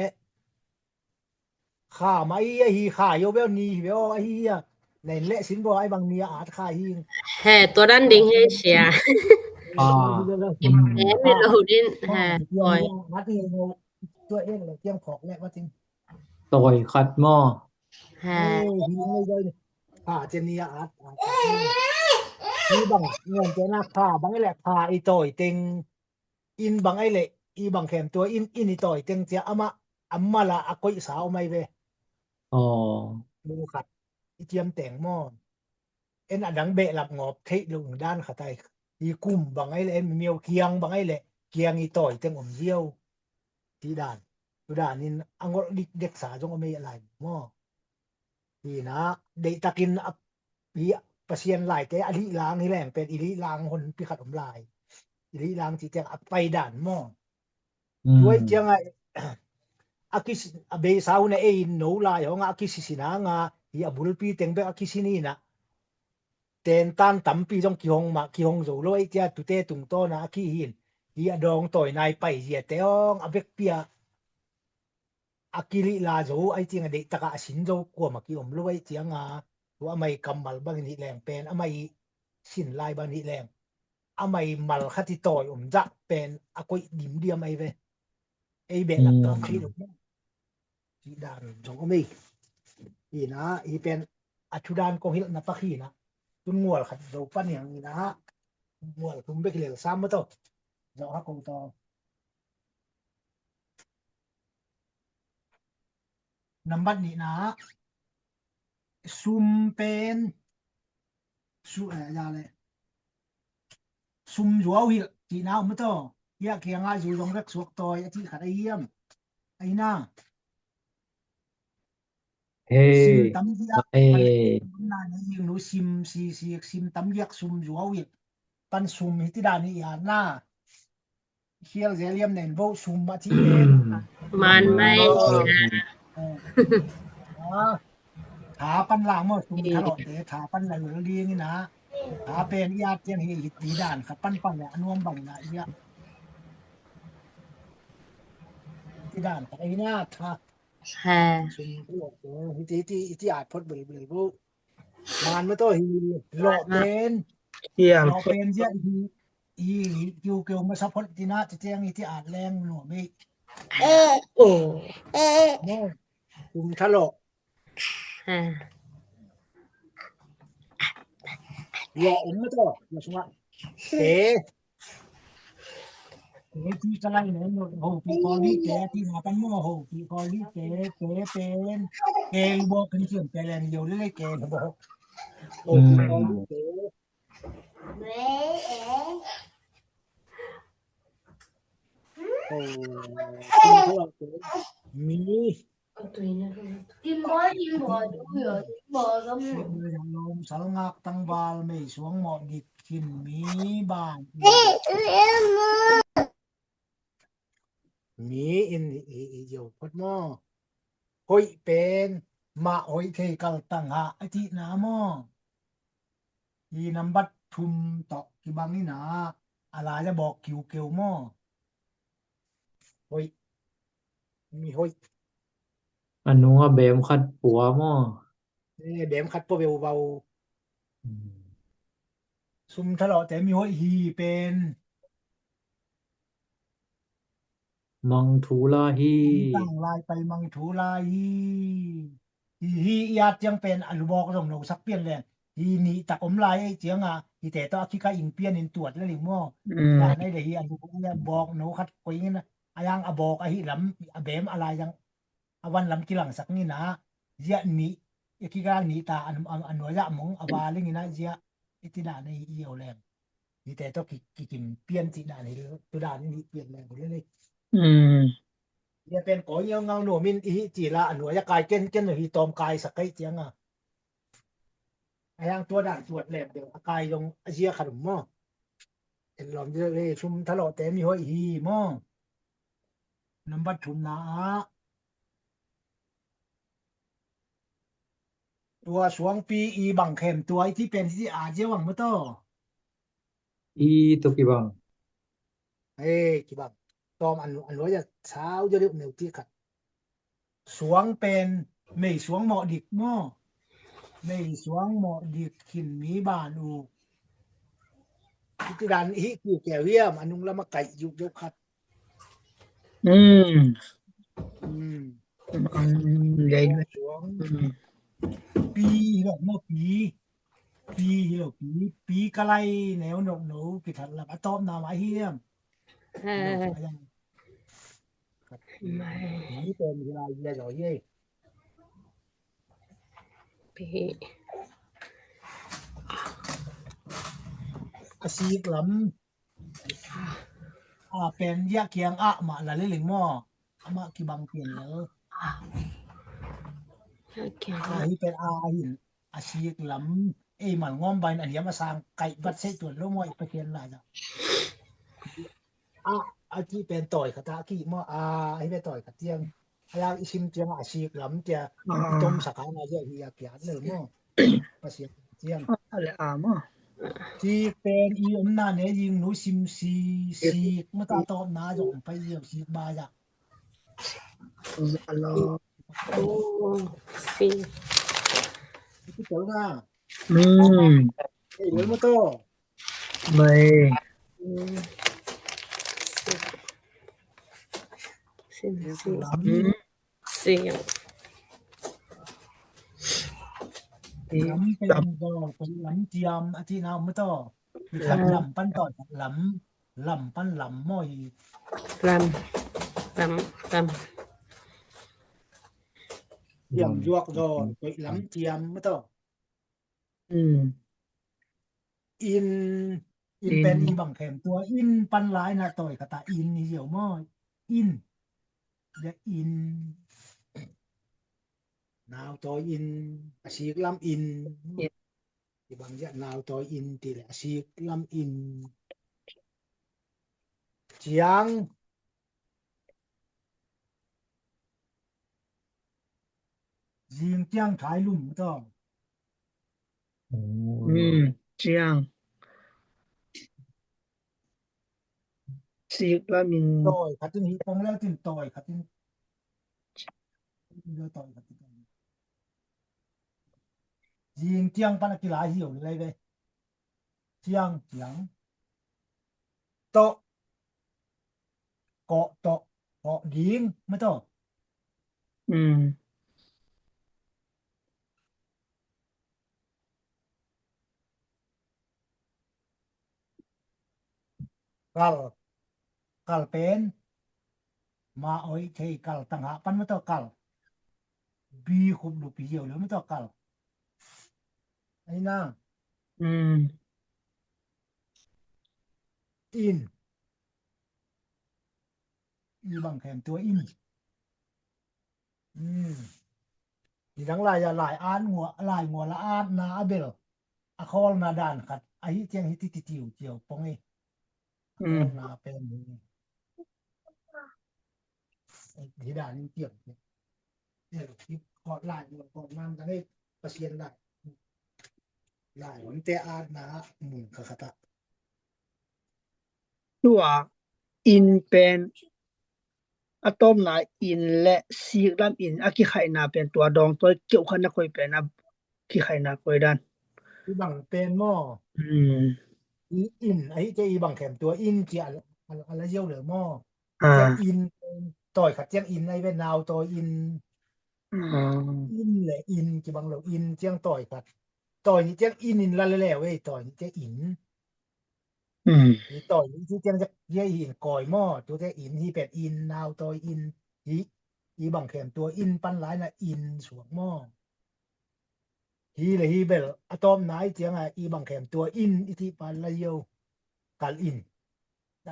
ຂາມາອີ່ອະຮີຂາໂຍເວວນີເວວອະຮີອະ ໃນແລະຊິນບໍ່ໄອບັງເນຍອາດຂາຮີ ແຫ່ຕົວນັ້ນດິງເຮເຊຍ ອໍ ກິນແຮນເວໂລດິນ ແຫ່ ໂອ້ຍ ວັດນີ້ຕົວເອງເລີຍ ກຽງຂອກແລະວັດນີ້ ໂຕຍຄັດໝໍ ແຫ່ ໂອ້ຍ ຂາເຈເນຍອາດ ອາດ ມີບັງເງິນເຈນາຂາບັງແລະຂາອີ່ໂຕຍເຕັງ ອິນບັງໄອເລ ອີບັງແຂມຕົວ ອິນ ອິນອີຕ່ອຍເຕັງເຈຍອະມະ ອຳມະລະອະກົຍສາວໄມເວ ອໍ ໂມຂັດ ອີຈຽມແຕງໝໍ ເອັນອະດັງເບະລັບງອບເທະລຸງດ້ານຂະໄຕ ອີກຸມບັງໄອເລ ເອັນມຽວກຽງບັງໄອເລ ກຽງອີຕ່ອຍເຕັງອົມຢຽວ ທີດານ ທຸດານິນ ອະງົດລິກເດັກສາຈົງອະເມຍລາຍໝໍ Hina, dei takin a, hi, pasien lai te, a li lang hi leng pen, i li lang hon pi khat om lai. I li lang ti te a pai dan mo. ອືມ Tuai tiang a, a kis, a bei sau na ei no lai hong a kisisina nga, hi a bulpi teng bek a kisini na. Ten tan tampi jong kihong ma, kihong zo lo ei tia tute tungto na a kihin. Hi a dong toi nai pai zia te ong a bek pia. A kili la zo ai tiang a dei taka a sin zo kuama ki om lo ai tiang a, tua amai kammal bang ni leng pen, amai sin lai bang ni leng. Amai mal khati toi om ja pen, a koi dim diam ai ve. Ei be lap to khi lo. Ti dan jong om ei. Ina, i pen, a thu dan kong hil na pa khi na. Tun ngual khat zo pan yang ina. Ngual tum be ki lel sam to. Zo ha kong to. ນຳບັດນີ້ນະ ຊຸມເປັນ ຊຸ ເອີ ຢ່າເລີຍ ຊຸມຢວວຫິລ ຈີນາວມະໂຕ ຢາກຮຽງອາຢູ ຢອງແວັກສວກຕອຍ ອາທິຂັດອາຢ້ຽມ ໄອນາ ເຮ ຊິມຕຳຢຽກ ເຮ ນາຍຍິງໜູຊິມ ຊີ ຊີ ຊິມຕຳຢຽກ ຊຸມຢວວຫິລ ປັນຊຸມຫິຕິດານິຍານາ Hiel je liam nen bo sum ma ti nen. Man mai. ອ່າ ຖ້າປັນລາງໝົດ ຊຸມທະເລາະເຕ ຖ້າປັນລາງເລີງດີນີ້ນະ ຖ້າເປັນຍາດຈັ່ງເຮັດດີດ້ານ ຄັບປັນປັນແລະອະນວມບັງນະເອີຍ ທີ່ດ້ານໄປນະ ຖ້າ ແຮ ຊຸມທະເລາະເຕ ທີ່ ທີ່ ທີ່ອາດພົດເບເບໂບ ມານມາໂຕ ເລາະເປັນ ເລາະເປັນ ເສຍ ອີ ອີ ກິວເກວມາສະພອດຕິນາ ຈະແຈ້ງ ອີ ທີ່ອາດແລງໜວມ ເອ ໂອ ເອ ໂມ ກຸມທະເລາະ ເລາະ ໂອມາໂຕ ມາສະມາ ເອ ເອ ທີ່ຈະໄລ່ແນວໂນ້ມໂຫປີກອລີເກ ທີ່ມາປັນໂມໂຫປີກອລີເກ ເກເປັນ ເກຫຼືບໍ່ ຄັນເຊື່ອມແປແລນດຽວເລີຍ ເກຫຼືບໍ່ ໂຫປີກອລີເກ ໂອ້ ມີ Timbal, timbal, timbal, timbal. ເຮັດເລີຍຢ່າລົມ ສາລະງາກ ຕັງບາລ ເມຍສວງ ເໝາະດິດ ກິນໝີ ບ້ານ ໝີ ອິນ ອີ ອີ ຢຽວ ພອດ ມໍ ໂຫຍ ເປັນ ມະ ໂຫຍ ເທ ກັລ ຕັງ ຫະ ອະທິ ນາ ມໍ ອີ ນຳບັດ ທຸມ ເຕາະ ກິ ບັງ ນີ້ນາ ອາລາ ຈະບອກ ກິວ ເກວ ມໍ ໂຫຍ ມີ ໂຫຍ ອະນຸ ອະແບມ ຂັດ ປົວ ມໍ ເອີ ແບມ ຂັດ ປົວ ເບວ ເບົາ ອືມ ຊຸມ ທະເລາະ ແຕ່ ມີ ໂຫຍ ຮີ ເປັນ ມັງ ທູ ລາ ຮີ ຕັງ ລາຍ ໄປ ມັງ ທູ ລາ ຮີ ຮີ ຮີ ຍາດ ຈຽງ ເປັນ ອະລຸ ບອກ ສົງ ໂນ ສັກ ປ່ຽນ ແລງ ຮີ ນີ ຕັກ ອົມ ລາຍ ເອ ຈຽງ ອາ ຮີ ແຕ່ ຕອ ອາ ຄິ ກາ ອິງ ປ່ຽນ ອິນ ຕວດ ລະ ລິ ມໍ ອືມ ລາຍ ໃນ ເດ ຮີ ອະລຸ ແລ ບອກ ໂນ ຂັດ ກົຍ ນະ ອາ ຍັງ ອະ ບອກ ອະ ຫິ ລຳ ອະ ແບມ ອາ ລາຍ ຍັງ ອາວັນລຳກິລັງສັກນີ້ນະ ຍະນິ Eki ga ni ta an, an, an wa ya mong a ba le ngi na ya. Eti da ne i o leng. Ni te to ki, ki kim pian ti da ne, tu da ne ni pian leng le ne. ອືມ Ya pen ko yo ngau no min i ti la an wa ya kai ken, ken hi tom kai sa kai tiang a. A yang tua dan tuat lem de, a kai yong a sia kharum mo. En lom je le sum tha lo te mi hoi hi mo. Number thum na a. Tua suang pi i bang khem tua i ti pen ti a je wang mo to. I to ki bang. Ê, ki bang. Tom an, an wa ya sao je le neu ti khat. Suang pen, mei suang mo dik mo. Mei suang mo dik khin mi ban u. Ti dan hi ki ke wiam, anung la ma kai yu yu khat. ອືມ ອືມ ອືມ ໃຫຍ່ ສວງ ອືມ ປີ ເນາະ ປີ ປີ ເນາະ ປີ ປີກະໄລ ແນວ ນົກ ໜູ ກິທັນ ລະ ອາຕອບ ນາມ ອາຮຽມ ເອີ ປີ ເປັນ ເວລາ ເຢ ເຢ ປີ ອາຊີກ ລຳ ອາ ເປັນ ຢະ ກຽງ ອະ ມະ ລະ ເລ ເລັງ ມໍ ອະ ມະ ກິບັງ ປ່ຽນ ເລີ ອາ ຮີ ເປັນ ອາ ຫີນ ອາຊີກ ລຳ ເອ ມັນ ງອມ ໃບ ອັນ ຢາມາ ສ້າງ ໄກ່ ວັດ ເຊ ຈວນ ໂລ ມວຍ ປະເທດ ລາ ຈະ ອາ ອາ ກິ ເປັນ ຕອຍ ຄະ ຕະ ກິ ມໍ ອາ ຮີ ເປັນ ຕອຍ ຄະ ຕຽງ ອາ ອີ ຊິມ ຕຽງ ອາ ຊີກ ລຳ ເຈ ອາ ຕົ້ມ ສະກາ ນາ ເຈ ຮີ ອາ ກຽນ ເລີ ມໍ ປະເສດ ຕຽງ ອາ ລະ ອາ ມໍ ຊີກ ເປັນ ອີ ອຳນາດ ແນ ຍິງ ໜູ ຊິມ ຊີ ຊີກ ມະ ຕາ ຕອບ ນາ ຢອງ ໄປ ຢຽວ ຊີກ ບາ ຢາ ອາ ລະ ໂອ ຊີ ເຈົ້າ ນາ ອືມ ເອີ ເດີ ມາ ໂຕ ໄປ ອືມ ຊິມ ຊີກ ອືມ ສຽງ ອືມ ລຳເປັນ ລຳ ລຳຈຽມ ອາທິນາ ມະ ໂຕ ລຳ ລຳ ປັນ ໂຕ ລຳ ລຳ ປັນ ລຳ ມອຍ ລຳ ລຳ ລຳ ຈຽມ ຢວກ ດອນ ໂຕ ລຳຈຽມ ມະ ໂຕ ອືມ ອິນ ອິນ ອິນ ເປັນ ອີບັງແຂມຕົວ ອິນ ປັນຫຼາຍນະ ໂຕຍ ຄະ ຕະ ອິນ ອີ ດຽວ ມອຍ ອິນ ຢະ ອິນ ນາວ ໂຕຍ ອິນ ອາຊີກ ລຳ ອິນ ອິນ ອີບັງ ຢະ ນາວ ໂຕຍ ອິນ ຕິ ລະ ອາຊີກ ລຳ ອິນ ຈຽງ ຍິງຈຽງ ຖ່າຍລຸ່ມ ໂຕ ອືມ ຈຽງ ຊີກ ລະ ມິນ ໂຕຍ ຄະ ຕິນ ຮີ ປົງ ແລ້ວ ຕິນ ໂຕຍ ຄະ ຕິນ ໂຕຍ ຄະ ຕິນ ຍິງຈຽງ ປານ ອາກິລາ ຫິວ ເລີຍເວີຍ ຈຽງ ຈຽງ ໂຕະ ເກາະ ໂຕະ ເກາະ ດີງ ມາ ໂຕະ ອືມ ກັນ ກັນ ເປັນ ມາ ໂອຍ ເທ ກັນ ຕັງຫາ ປັນ ມາ ໂຕະ ກັນ ບີ ຄຸບ ລຸ ປີ ຢຽວ ເລີຍ ມາ ໂຕະ ກັນ ໄອນາ ອືມ ອິນ ອີບັງແຂມຕົວ ອິນ ອືມ ອີ ທັງຫຼາຍ ຫຼາຍ ອານ ງົວ ຫຼາຍ ງົວ ລະ ອາດ ນາ ອາເບລ ອາຄອລ ນາ ດານ ຄັດ ອາ ຮີ ຈຽງ ຮີ ຕິ ຕິ ຕິວ ຈຽວ ປົງ ເອ ອືມ ນາ ເປັນ ຮີ ດານ ຈຽວ ເອີ ທີ່ ຄອດ ຫຼາຍ ງົວ ຄອດ ນາ ກະເລີຍ ປະຊຽນ ຫຼາຍ ຫຼາຍ ມີແຕ່ ອາດ ນາ ມຸນ ຄະ ຄະ ຕະ ຕົວ ອິນ ເປັນ ອາຕອມ ນາ ອິນ ແລະ ຊີກ ລຳ ອິນ ອາກິໄຄ ນາ ເປັນ ຕົວ ດອງ ຕົວ ເກີ້ວ ຄະ ນະ ຄົຍ ເປັນ ອາ ກິໄຄ ນາ ຄົຍ ດານ ອີບັງ ເປັນ ມໍ ອືມ ອີ ອິນ ອາ ອີ ຈະ ອີບັງແຂມ ຕົວ ອິນ ຈະ ອາ ອາ ລະ ຢຽວ ເລີ ມໍ ອາ ຈະ ອິນ ໂຕຍ ຄະ ຈຽງ ອິນ ໄອ ເວັນ ນາວ ໂຕຍ ອິນ ອືມ ອິນ ແລະ ອິນ ຈະ ບັງ ໂລ ອິນ ຈຽງ ໂຕຍ ຄະ ໂຕຍ ນີ້ ຈຽງ ອິນ ອິນ ລະ ແລ ເວີຍ ໂຕຍ ນີ້ ຈະ ອິນ ອືມ ອີ ໂຕຍ ນີ້ ຈຽງ ຈະ ເຢ ອິນ ກອຍ ມໍ ຕົວ ຈະ ອິນ ຮີ ແປດ ອິນ ນາວ ໂຕຍ ອິນ ອີ ອີບັງແຂມ ຕົວ ອິນ ປັນ ຫຼາຍ ນະ ອິນ ສວງ ມໍ Hi le hi bel a tawm nai chiang a, i bang khem tua in i ti pan la yo kal in.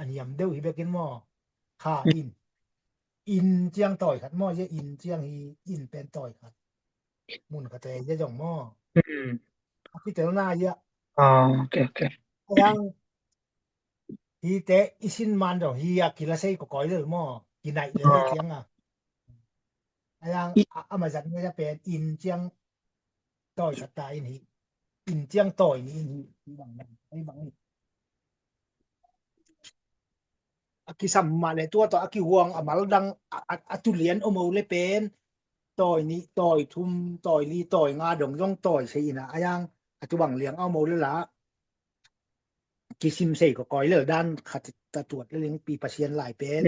An hiam deu hi bekin mo. Kha in. In chiang toi khat mo, ye in chiang hi, in pen toi khat. Mun kha te ye jong mo. ອືມ A ki tel na ya. ອໍ ໂອເຄ ໂອເຄ. Yang hi te i sin man dong hi a ki la sei ko koi le mo. Ki nai le chiang a. Yang a ma jat ne ya pen in chiang toi khat ta in hi. In chiang toi ni in hi. Bang bang ai bang ni. A ki sam ma le tua to a ki huang a mal dang a, a, a tu lian o mo le pen. Toi ni, toi thum, toi li, toi nga dong dong toi sei ina. A yang a tu bang liang a mo le la. Ki sim sei ko koi le dan khat ta tuat le ling pi pa sian lai pen.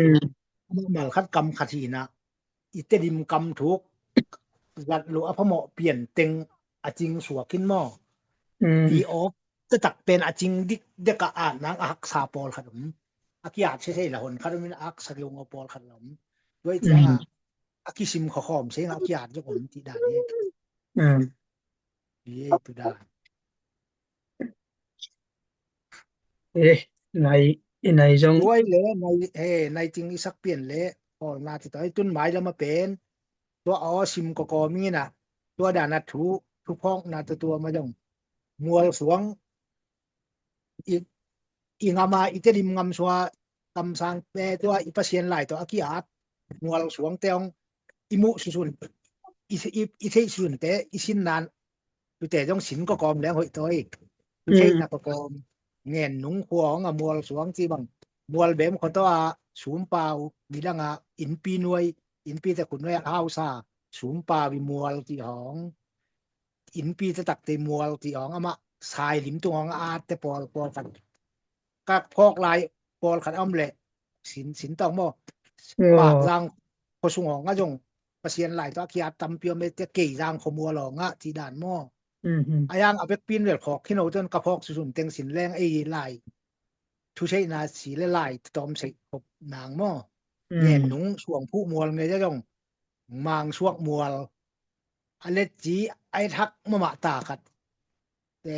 ອືມ ມາລະຂັດກຳຂັດສີນະ ອີເຕດິມກຳທຸກ ລັດໂລອະພະເໝາະປ່ຽນເຕັງອາຈິງສັວກິນໝໍ ອືມ ຕີອອກຕະຕັກເປັນອາຈິງດິກເດກະອາດນາງອາຮັກສາປອລຂັດອຳ ອາກິອາດເຊເຊລະຫົນຂັດອຳມິນອາຮັກສາລົງອະປອລຂັດລຳ ດ້ວຍ ອືມ ຈາອາກິຊິມຂໍຂອມເຊງອາກິອາດຍົກອມຕິດາເດ ອືມ ເອ ຕຸດາ ເອ ໃນ ໃນຈອງ ດ້ວຍແລ ໃນ ເອ ໃນຈິງອີສັກປ່ຽນແລ ອອກໜ້າທີ່ຕ້ອຍຕຸນໝາຍລະມາເປັນ ຕົວອອຊິມກໍກໍມີນະ ຕົວດານະທຸ ທຸພອກນະ ຕົວ ຕົວມາຈອງ ມວລສວງ ອີ ອີງາມາ ອີເຕລິມງາມສວາ ກຳສາງແປ ຕົວອີປະຊຽນຫຼາຍ ຕົວອາກິອາດ ມວລສວງແຕ່ອງ ອີມຸສຸສຸນ ອີ ອີ ອີເທສຸນແຕ່ ອີຊິນນານ ຢູ່ແຕ່ຈອງສິນກໍກອມແລ້ວເຮີ້ຍໂຕຍ ຢູ່ເທນະກໍກອມ ແງ່ນໜຸງຂວອງອະ ມວລສວງຈີບັງ ມວລເບັມຂໍໂຕອາ ສູມປາວ ມີດັງອາ ອິນປີໜ່ວຍ ອິນປີແຕ່ຂຸນໄວ້ອາວສາ ສູມປາວ ມີມວລຈີຫອງ ອິນປີຕະຕັກເຕມວລຈີອອງອະມະ ສາຍລິມຕຸງອອງອາດແຕ່ປອລ ປອລກັນ ກັກພອກລາຍ ປອລຂັນອຳແລະ ສິນ ສິນຕ້ອງບໍ່ ປາກລາງ ພໍສຸງອອງອາຈົງ ປະຊຽນຫຼາຍຕົວຂຽດຕຳປຽວເມດຈະເກຍາງຂໍມົວຫຼອງອະ ທີ່ດ່ານໝໍ ອາຍາງອາເປັກປີນເວລຂອກຂິນໂອຈົນກະພອກສຸສຸນເຕັງສິນແລງເອລາຍ ທຸເຊນາສີລະລາຍຕອມໃສ່ພົບນາງໝໍ ແມ່ນໜຸງຊ່ວງຜູ້ມວລເມຍຈະຈົງ ມາງຊ່ວງມວລ ອາເລັດຈີ ໄອທັກມະມະຕາຂັດ ແຕ່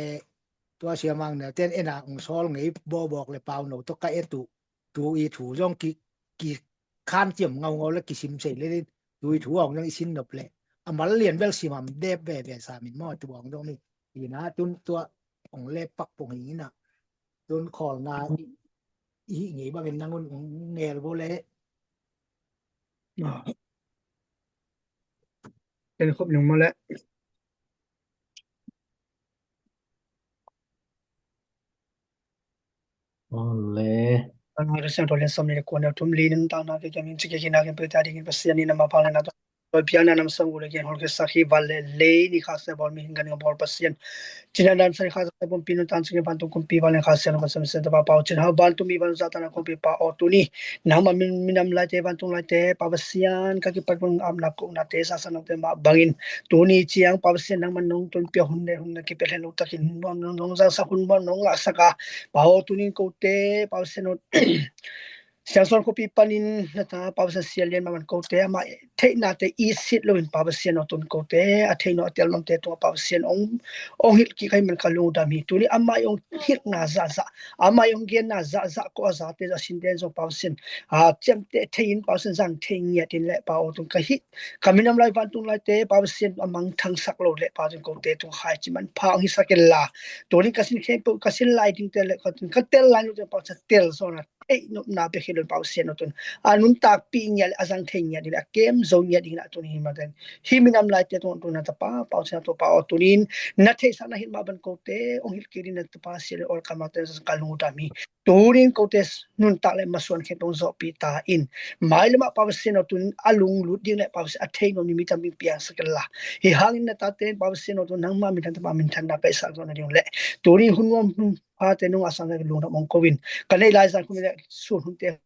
ຕົວເສຍມັງເນ ແຕ່ນເອນາອົງຊອລໄງ ບໍ່ບອກແລະປາວໂນ ຕົກກະເອຕຸ ຕູອີຖູ ຢອງກິ ກິຄານຈຽມເງົາເງົາ ແລະ ກິຊິມເສເລ ຕູອີຖູອອງຍັງອີຊິນນົບແລ ອາມາລຽນແວລຊິມຳແດບແວແວສາມິນມໍຕົວອອງດອງນີ້ ອີນາຕຸນຕົວອອງແລປັກປົງອີນາ ຕຸນຂໍນາ ອີ ອີເງບາເປັນນາງອຸນແນລໂບແລ ເປັນຄົບໜຶ່ງມາແລ Ole. Tang harus yang tulen som ni kuan tum linen tang na ke jamin cike kina ke peta dingin pasian ni nama pala na to. Piana nam sang ule gen hol ke sakhi vale le ni khase bol mi hingan ngabol pasian. Cina dan sari khase bol pinu tan sike pantu kumpi vale khase no konsum sen tapa pau cina hau bantu mi ban zata na kumpi pa o tuni. Nama min minam lai te bantu lai te pa pasian kaki pat pun am na ku na te sasa na te ma bangin. Tuni ciang pa pasian nang manung tun pia hun ne hun na ki pelen utakin hun nong nong sa sa hun nong la saka. Pau tunin kote pau senot. Siang son kopi panin nata pau sen sia lien maman kote ama thei na te isit loin pau sen otun kote a thei no tel nom te to pau sen ong ong hil ki kai man kalu dami tuni ama ong hil na za za ama ong gen na za za ko za te za sin den so pau sen a chem te thein pau sen zang thei ngiat in le pau otun ka hi Ka minam lai van tung lai te pau sen amang thang sak lo le pau sen ko te tung khai chi man phang hi sak la. To ni ka sin khe po ka sin lai ding te le ka tun ka tel lai no te pau sa tel so na. Ei no na pe khe lo pau sen no tun. A nun tak pi ngia le a zang thei ngia ding le a kem zo ngia ding na tun hi ma ten. Hi minam lai te tun tun na ta pa pau sen to pau tun in. Na thei sa na hin ma ban ko te ong hil ki din na ta pa sen ol ka ma te sa ka lu ta mi. Tunin kote nun tak le masuan khe tong zo pi ta in. Mai le ma pau sen o tun a lung lut ding le pau sen a thei no ni mi tam bing piang sak la. Hi hang in na ta ten pau sen o tun nang ma min tan ta ma min tan na kai sak zo na ding le. Tunin hun wam hun pa te nung a sang le lung na mong ko win. Ka nei lai zan ku mi le sun hun te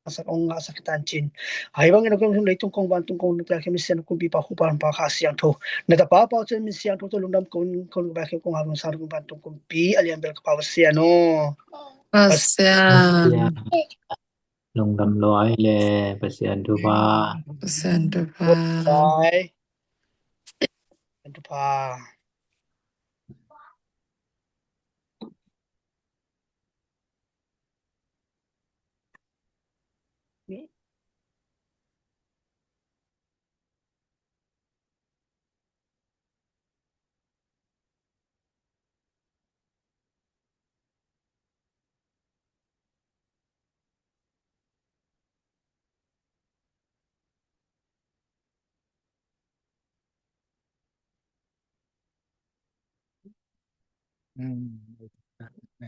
sak ong nga sak tan chin. Hai bang ina kong lei tung kong ban tung kong ta ke mi sen kum pi pa hu pa pa kha siang tho. Na ta pa pa chen mi siang tho to lung dam kong kong ba ke kong ha lung sa kum ban tung kum pi a lian bel ka pa siang no. Pa siang. Lung dam loi le pa siang tu pa. Pa siang tu pa. Loi. Tu pa. ນີ້. ອືມ ໃນ